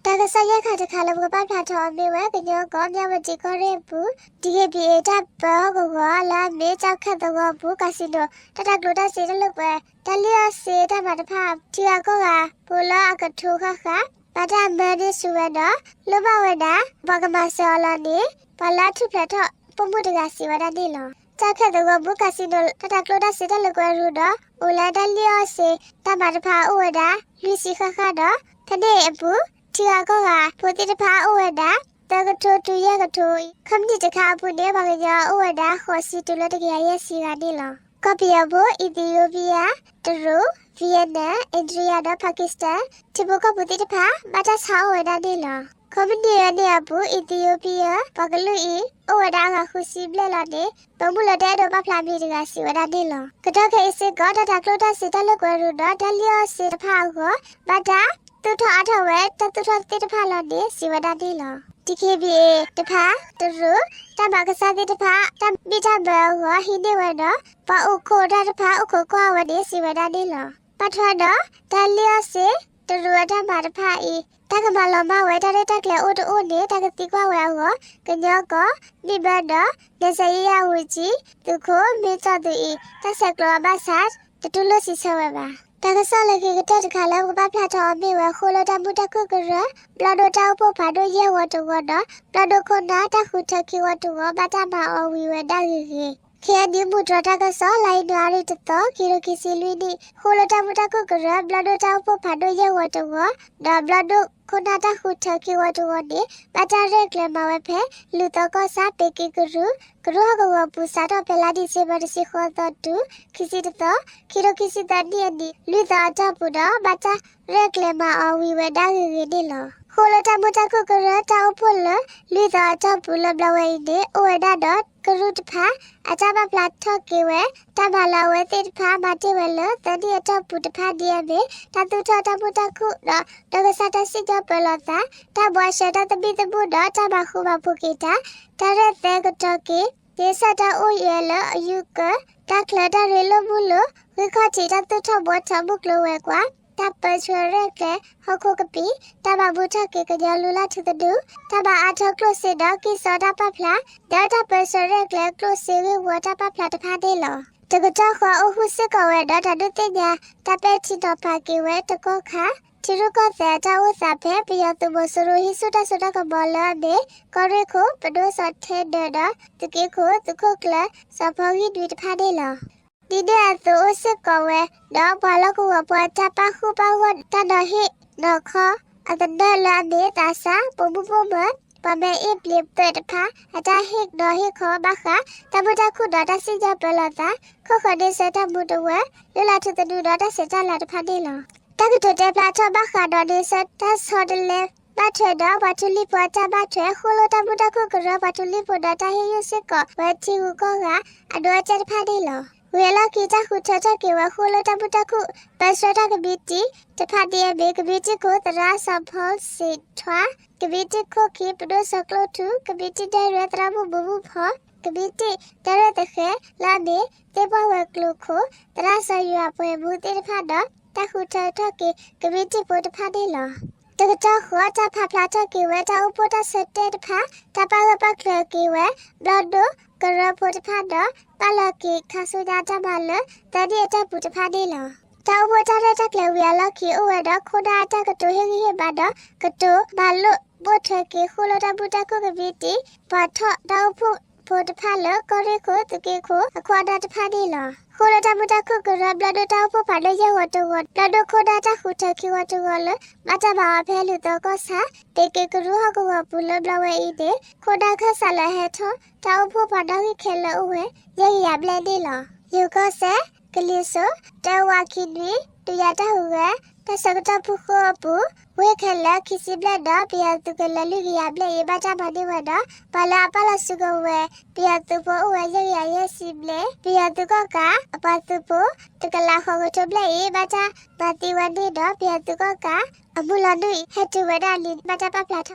တၢ်ကစီၣ်ယဲၢ်ခါတခါလၢပကပာ်ဖျါထီၣ်အီၤမ့ၢ်ဝဲ ကညီကီၢ် မၠၣ်ဝတံၤကီၢ်ရ့ၣ်အပူၤ DKBA တၢ်ပၢဟီၣ်ကဝီၤလၢအမ့ၢ် ကၠၣ်ခဲၣ်သဝီအပူၤ casino တၢ်တၢ်ကျိၣ်တၢ်စ့တၢ်လၢပှဲၤ တၢ်လုၢ်အီၣ်စ့တၢ်မၤတဖၣ် ထံဂၤကီၢ်ဂၤ ဖိလၢအကထိဃၣ်ဃၣ် ဘၣ်တၢ်မၢန့ၢ်ဆူၣ်ဝဲဒီး လိၣ်ဘၣ်ဝဲဒၣ် ပှၤကမၤစၢၤအီၤလီၤန့ၣ် ပှၤလၢအထူၣ်ဖျဲးထီၣ် ပိာ်မုၣ်တဂၤစံးဝဲဒၣ်န့ၣ်လီၤ. တၢ်ခဲသဝီပူၤ casino တၢ်တၤကျိၣ်တၢ်စ့တၢ်လၢကွဲရူဒီး အိၣ်လၢတၢ်လံၣ်အီၣ်စ့တၢ်မၤတဖၣ်အိၣ်ဝဲဒၣ် လွံၢ်ဆံဃၣ်ဃၣ်ဒီး ဖဲန့ၣ်အပူၤ ထံဂၤကီၢ်ဂၤဖိသ့ၣ်တဖၣ်အိၣ်ဝဲဒၣ် သၢကထိတုၤယဲၢ်ကထိအံၤ ခီပနံၣ်တခါအပူၤန့ၣ် ပှၤကညီအိၣ်ဝဲဒၣ် ဃိးဆံတုၤလၢတကယၤယဲၢ်ဆံဂၤန့ၣ်လီၤ. ကီၢ်ပယီၤဖိ Ethiopia, တရူး, Vietnam, India ဒီး Pakistan ထံဖိကီၢ်ဖိသ့ၣ်တဖၣ် ဘၣ်တၢ်ဆါအီၣ်ဝဲဒၣ်န့ၣ်လီၤ. ခီပနံၣ်အံၤန့ၣ်အပူၤ Ethiopia ပှၤကလုာ်အံၤ အိၣ်ဝဲဒၣ်အဂၤဃုဆံဘျဲၣ်လီၤန့ၣ် ပိာ်မုၣ်လၢတအဲၣ်ဒိးပာ်ဖျါမံၤတဂၤစံးဝဲဒၣ်န့ၣ်လီၤ. ကတီၢ်ခဲအံၤစ့ၢ်ကီး တၢ်တၤကျိၣ်တၢ်စ့တၢ်လၢကွဲရူဒီး တၢ်လံၣ်အီၣ်စ့တဖၣ်အဂီၢ် ဘၣ်တၢ်သူၣ်ထီၣ်အါထီၣ်ဝဲ တၢ်သူၣ်ထီၣ်သ့ၣ်တဖၣ်လီၤန့ၣ် စံးဝဲဒၣ်န့ၣ်လီၤ. တံခ့ဘံအ့ တဖၣ် တရူး တၢ်မၤကစၢ်သ့ၣ်တဖၣ် တၢ်ဘံၣ်တၢ်ဘၢအဂီၢ် ဟံးန့ၢ်ဝဲဒီး ပှၤအိၣ်ခိးတၢ်တဖၣ် အိၣ်ခိးကွၢ်ဝဲန့ၣ် စံးဝဲဒၣ်န့ၣ်လီၤ. ဘၣ်ထွဲဒီး တၢ်လံၣ်အီၣ်စ့ တရူးအတၢ်မၤတဖၣ်အံၤ တၢ်ကမၤလီၤမၢ်ဝဲ တၢ်ရဲၣ်တၢ်ကျဲၤအိၣ်တအိၣ်န့ၣ် တၢ်ကသံကွၢ်ဝဲအဂီၢ် ကညီကီၢ် မ့ၢ်ဘၢဒီး နစယယဝူကၠံ သုးခိၣ်မ့ၢ်သီၣ်သုးအံၤ တၢ်ဆဲးကျိးအဘၣ်ဆၣ် တတူၢ်လိာ်စံးဆၢဝဲဘၣ်. တၢ်ကစီၣ်လၢခံကတၢၢ်တခါလၢပကပာ်ဖျါထီၣ်အီၤမ့ၢ်ဝဲ ဃိၣ်လၢတၢ်မုာ်တၢ်ခုၣ်ကရၢ ဘျီၣ်ဒိၣ်တၢ်အိၣ်ဖှိၣ်ဖးဒိၣ်ယဲၢ်ဝီတဝီဒီး ဘျီၣ်ဒိၣ်ခိၣ်နၢ်တၢ်ဃုထၢခံဝီတဝီ ဘၣ်တၢ်မၤအီၤဝံၤဝဲဒၣ်ဂ့ၤဂ့ၤ ခ့ၣ်အဲၣ်ယူၣ် မုၢ်တြီၤတၢ်ကစီၣ် လါယနူၤအါရံၤတသီ ခံကထိခံဆံလွံၢ်နံၣ် ဃိၣ်လၢတၢ်မုာ်တၢ်ခုၣ်ကရၢ ဘျီၣ်ဒိၣ်တၢ်အိၣ်ဖှိၣ်ဖးဒိၣ်ယဲၢ်ဝီတဝီ ဒီးဘျီၣ်ဒိၣ်ခိၣ်နၢ်တၢ်ဃုထၢခံဝီတဝီန့ၣ် ဘၣ်တၢ်ရဲၣ်ကျဲၤမၤဝဲဖဲ လူၢ်သီကီၢ်ဆၣ် ပ့ၤက့ၤကရူၢ် ကရူၢ်ဟီၣ်ကဝီၤပူၤ စးထီၣ်ဖဲလါဒံၣ်စ့ဘၢၣ် တဆံဃိးသီတုၤ ခံဆံတသီ ခံကထိခံဆံသၢနံၣ်အနံၤ လွံၢ်သီအတီၢ်ပူၤဒီး ဘၣ်တၢ်ရဲၣ်ကျဲၤမၤအီၤဝံၤဝဲဒၣ်ဂ့ၤဂ့ၤန့ၣ်လီၤ. ဃိၣ်လၢတၢ်မုာ်တၢ်ခုၣ်ကရၢ တၢ်အိၣ်ဖှိၣ်လၢ လွံၢ်သီအတီၢ်ပူၤလၢဘျီဝဲအံၤန့ၣ် အိၣ်ဝဲဒၣ်ဒီးကရူၢ်တဖၣ် အတၢ်ပာ်ဖျါထီၣ်က့ၤဝဲ တၢ်မၤလၢအဝဲသ့ၣ်တဖၣ် မၤတ့ၢ်ဝဲလၢ သၢနံၣ်အတီၢ်ပူၤတဖၣ်ဒ်အမ့ၢ် တၢ်သူၣ်ထီၣ်တၢ်မုာ်တၢ်ခုၣ်ဒီး နီၢ်ကစၢ်တၢ်စံၣ်ညီၣ်ပၢလီၤသး, တၢ်ဘှါရှဲတၢ်သဘံၣ်သဘုၣ်ဒီး တၢ်မၤဃူမၤဖိးက့ၤတၢ်, တၢ်ရဲၣ်သဲကတီၤက့ၤ က့ၤဆၢၣ်တၢ်အိၣ်ယဲၢ်လၢအယူၤကၢၤ, တၢ်ချၢတၢ်ရ့လိာ်မုာ်လိာ်, ဂံၢ်ခီၣ်ထံးတၢ်သူၣ်ထီၣ်ဘှီထီၣ်မုၢ်ကျိၤဝဲၤကွာ်, တၢ်ပၢဆှၢရဲၣ်ကျဲၤဟီၣ်ခိၣ်ကပံာ်, တၢ်မၤမူထီၣ်က့ၤကညီလူလၢ်ထူသနူ, တၢ်မၤအါထီၣ်ကျိၣ်စ့ဒီးကံၢ်စီတၢ်ပာ်ဖျါ, ဒီးတၢ်ပၢဆှၢရဲၣ်ကျဲၤကျိၣ်စ့ဂ့ၢ်ဝီတၢ်ပာ်ဖျါတဖၣ်န့ၣ်လီၤ. တကတီၢ်ဃီအိၣ်ဃုာ်စ့ၢ်ကီးဝဲဒီး တၢ်ဒုးသ့ၣ်ညါ တၢ်ပဲာ်ထံနီၤဖးက့ၤဝဲတကီၢ်ခါ ထံရူၢ်ကီၢ်သဲးအတၢ်အိၣ်သးဖဲ ပယီၤသုးမီၤစိရိၤဟံးဆူၣ်တၢ်စိတၢ်ကမီၤလၢအမ့ၢ် ကီၢ်ရ့ၣ်ခိၣ် ပဒိၣ်စီၤထဲဒၢးဒီး သုးက့ခိၣ် သုးခိၣ်ကျၢၢ် စီၤဖီဂံၢ်နွံတဖၣ်န့ၣ်လီၤ. ဒ်န့ၣ်အသိးအိၣ်စ့ၢ်ကီးဝဲဒီး ပှၤလီၢ်ကဝီၤဖိအတၢ်ပာ်ဃူာ်ပာ်ဂီၢ် တၢ်နီၤဟ့ၣ်နီၤခီ အသနၢၣ်လၢအမ့ၢ်သးစၢ် ပိာ်မုၣ်ပိာ်မၢၤ ပှၤမ့ၢ်အ့ၣ်ပျ့ၤသွဲးတဖၣ် အတၢ်ဟ့ၣ်နီၤဟ့ၣ်ခီဘၣ်ဃး တၢ်မုာ်တၢ်ခုၣ်ဒီးတၢ်စံၣ်ညီၣ်ပၢလီၤသး ခိၣ်ဃၢၤန့ဆၢၣ်တၢ်မူတဝၢ လၢလၢ်ထူသနူဒီးတၢ်ဆဲးတၢ်လၤတဖၣ်န့ၣ်လီၤ. တၢ်ကတိၤတဲဖျါထီၣ်ဘၣ်ဃးဒီးန့ဆၢၣ်တၢ်ဆီတလဲ ဘၣ်ထွဲဒီးပှၤထူလံၤဖိအတၢ်ဘၣ်ထွဲ ဃိၣ်လိၣ်တၢ်မုာ်တၢ်ခုၣ်ကရၢ ပှၤထူလံၤဖိဒီးတၢ်ဟ့ၣ်ယုၢ်စ့ၢ်ကီးဝဲထံဂုၤကီၢ်ဂၤ အဒိအတဲာ်တဖၣ်န့ၣ်လီၤ. ဝံၤအလီၢ်ခံ တၢ်ဃုထၢထီၣ်က့ၤဝဲ ဃိၣ်လိၣ်တၢ်မုာ်တၢ်ခုၣ် ပၢဆှၢတၢ်ကမံးတံာ်တဖၣ်ဒ်အမ့ၢ် ကမံးတံာ်ခိၣ် သရၣ်စီၤဖီစံးထွါ, ကမံးတံာ်ခိၣ်ခံ ပဒိၣ်စီၤကျိၣ်ထူ, ကမံးတံာ်ဒဲရဲၣ် သရၣ်မုၣ်မူမုၣ်ဖီ, ကမံးတံာ်ဒဲရဲၣ်သဃဲၤ လၢအမ့ၢ် သ့ၣ်ပှၢ်ဝဲၤကျိၤခိၣ် သရၣ်စီၤယွၤပှဲၤမူသ့ၣ်တဖၣ်ဒီး တၢ်ဃုထၢထီၣ်က့ၤ ကမံးတံာ်ဖိတဖၣ်န့ၣ်လီၤ. တကတီၢ်ဃီ တၢ်ဖးဖျါထီၣ်က့ၤဝဲ တၢ်အိၣ်ဖှိၣ်တၢ်ဆၢတဲာ်တဖၣ် တၢ်ပာ်ဂၢၢ်ပာ်ကျၢၤက့ၤဝဲ ဘျီၣ်ဒိၣ်ကရၢဖိတဖၣ်ဒီး ပာ်လီၤက့ၤခါဆူညါတၢ်မၤလၢ သၢနံၣ်အတီၢ်ပူၤတဖၣ်န့ၣ်လီၤ. တၢ်အိၣ်ဖှိၣ်တၢ်ရဲၣ်တၢ်ကျဲၤဝံၤအလီၢ်ခံ အိၣ်ဝဲဒီးခိၣ်နၢ်အတၢ်ကတိၤဟ့ၣ်ဂံၢ်ဟ့ၣ်ဘါဒီး ကတိၤမၤလိာ်ဘိၣ်ထွဲက့ၤ ဃိၣ်လိၣ်တၢ်မုာ်တၢ်ခုၣ်ကမံးတံာ် ပှၤထီၣ်တၢ်အိၣ်ဖှိၣ်ဖိတဖၣ်လၢ ကီၢ်ရ့ၣ်ခိၣ် သုးက့ခိၣ် အခိၣ်အနၢ်တဖၣ်န့ၣ်လီၤ. ဃိၣ်လိၣ်တၢ်မုာ်တၢ်ခုၣ်ကရၢ ဘျီၣ်ဒိၣ်တၢ်အိၣ်ဖှိၣ်ဖးဒိၣ်ယဲၢ်ဂီၤတဂီၤ ဘျီၣ်ဒိၣ်ခိၣ်နၢ်တၢ်ဃုထၢခံဂီၤတဂီၤလၢ ဘၣ်တၢ်မၤအီၤဖဲလူၢ်သီကီၢ်ဆၣ် ပ့ၤက့ၤကရူၢ်ဟီၣ်ကဝီၤပူၤလၢဘျီဝဲအံၤန့ၣ် ခိၣ်နၢ်ခၢၣ်စးလၢအဟဲထီၣ် တၢ်အိၣ်ဖှိၣ်ပှၤနီၣ်ဂံၢ်ခဲလၢာ်အိၣ်ဝဲ ယဲၢ်ကယၤဘျဲၣ်န့ၣ်လီၤ. ယိၤကီၢ်စဲၣ် ကလံၤစိး တၢဝးခံနွံ တုၤယၤတၢ်ဟူးဂဲၤ တၢ်ဆၢကတီၢ်ဖုဃိၣ်အပူၤ ဝ့ၢ်ခဲလၢာ်ခံဆံဘျဲၣ်ဒီး ပယီၤသုးကလၢၤလွံၢ်ကယၤဘျဲၣ်အံၤ ဘၣ်တၢ်မၤန့ၢ်ဝဲဒီး ပှၤလၢအပာ်လီၤစုကဝဲၤ ပယီၤသုးဖိအိၣ်ဝဲယဲၢ်ကယၤယဲၢ်ဆံဘျဲၣ်, ပယီၤသုးကီၣ်ကး အပှၤသုးဖိ တကလးဃိးကထိဘျဲၣ်အံၤ ဘၣ်တၢ်မၤသံဝဲန့ၣ်ဒီး ပယီၤသုးကီၣ်ကး အမုၢ်လီၤနုာ်အံၤ ဟဲတုၤဝဲဒၣ်လံ ဘၣ်တၢ်ပာ်ဖျါထီၣ်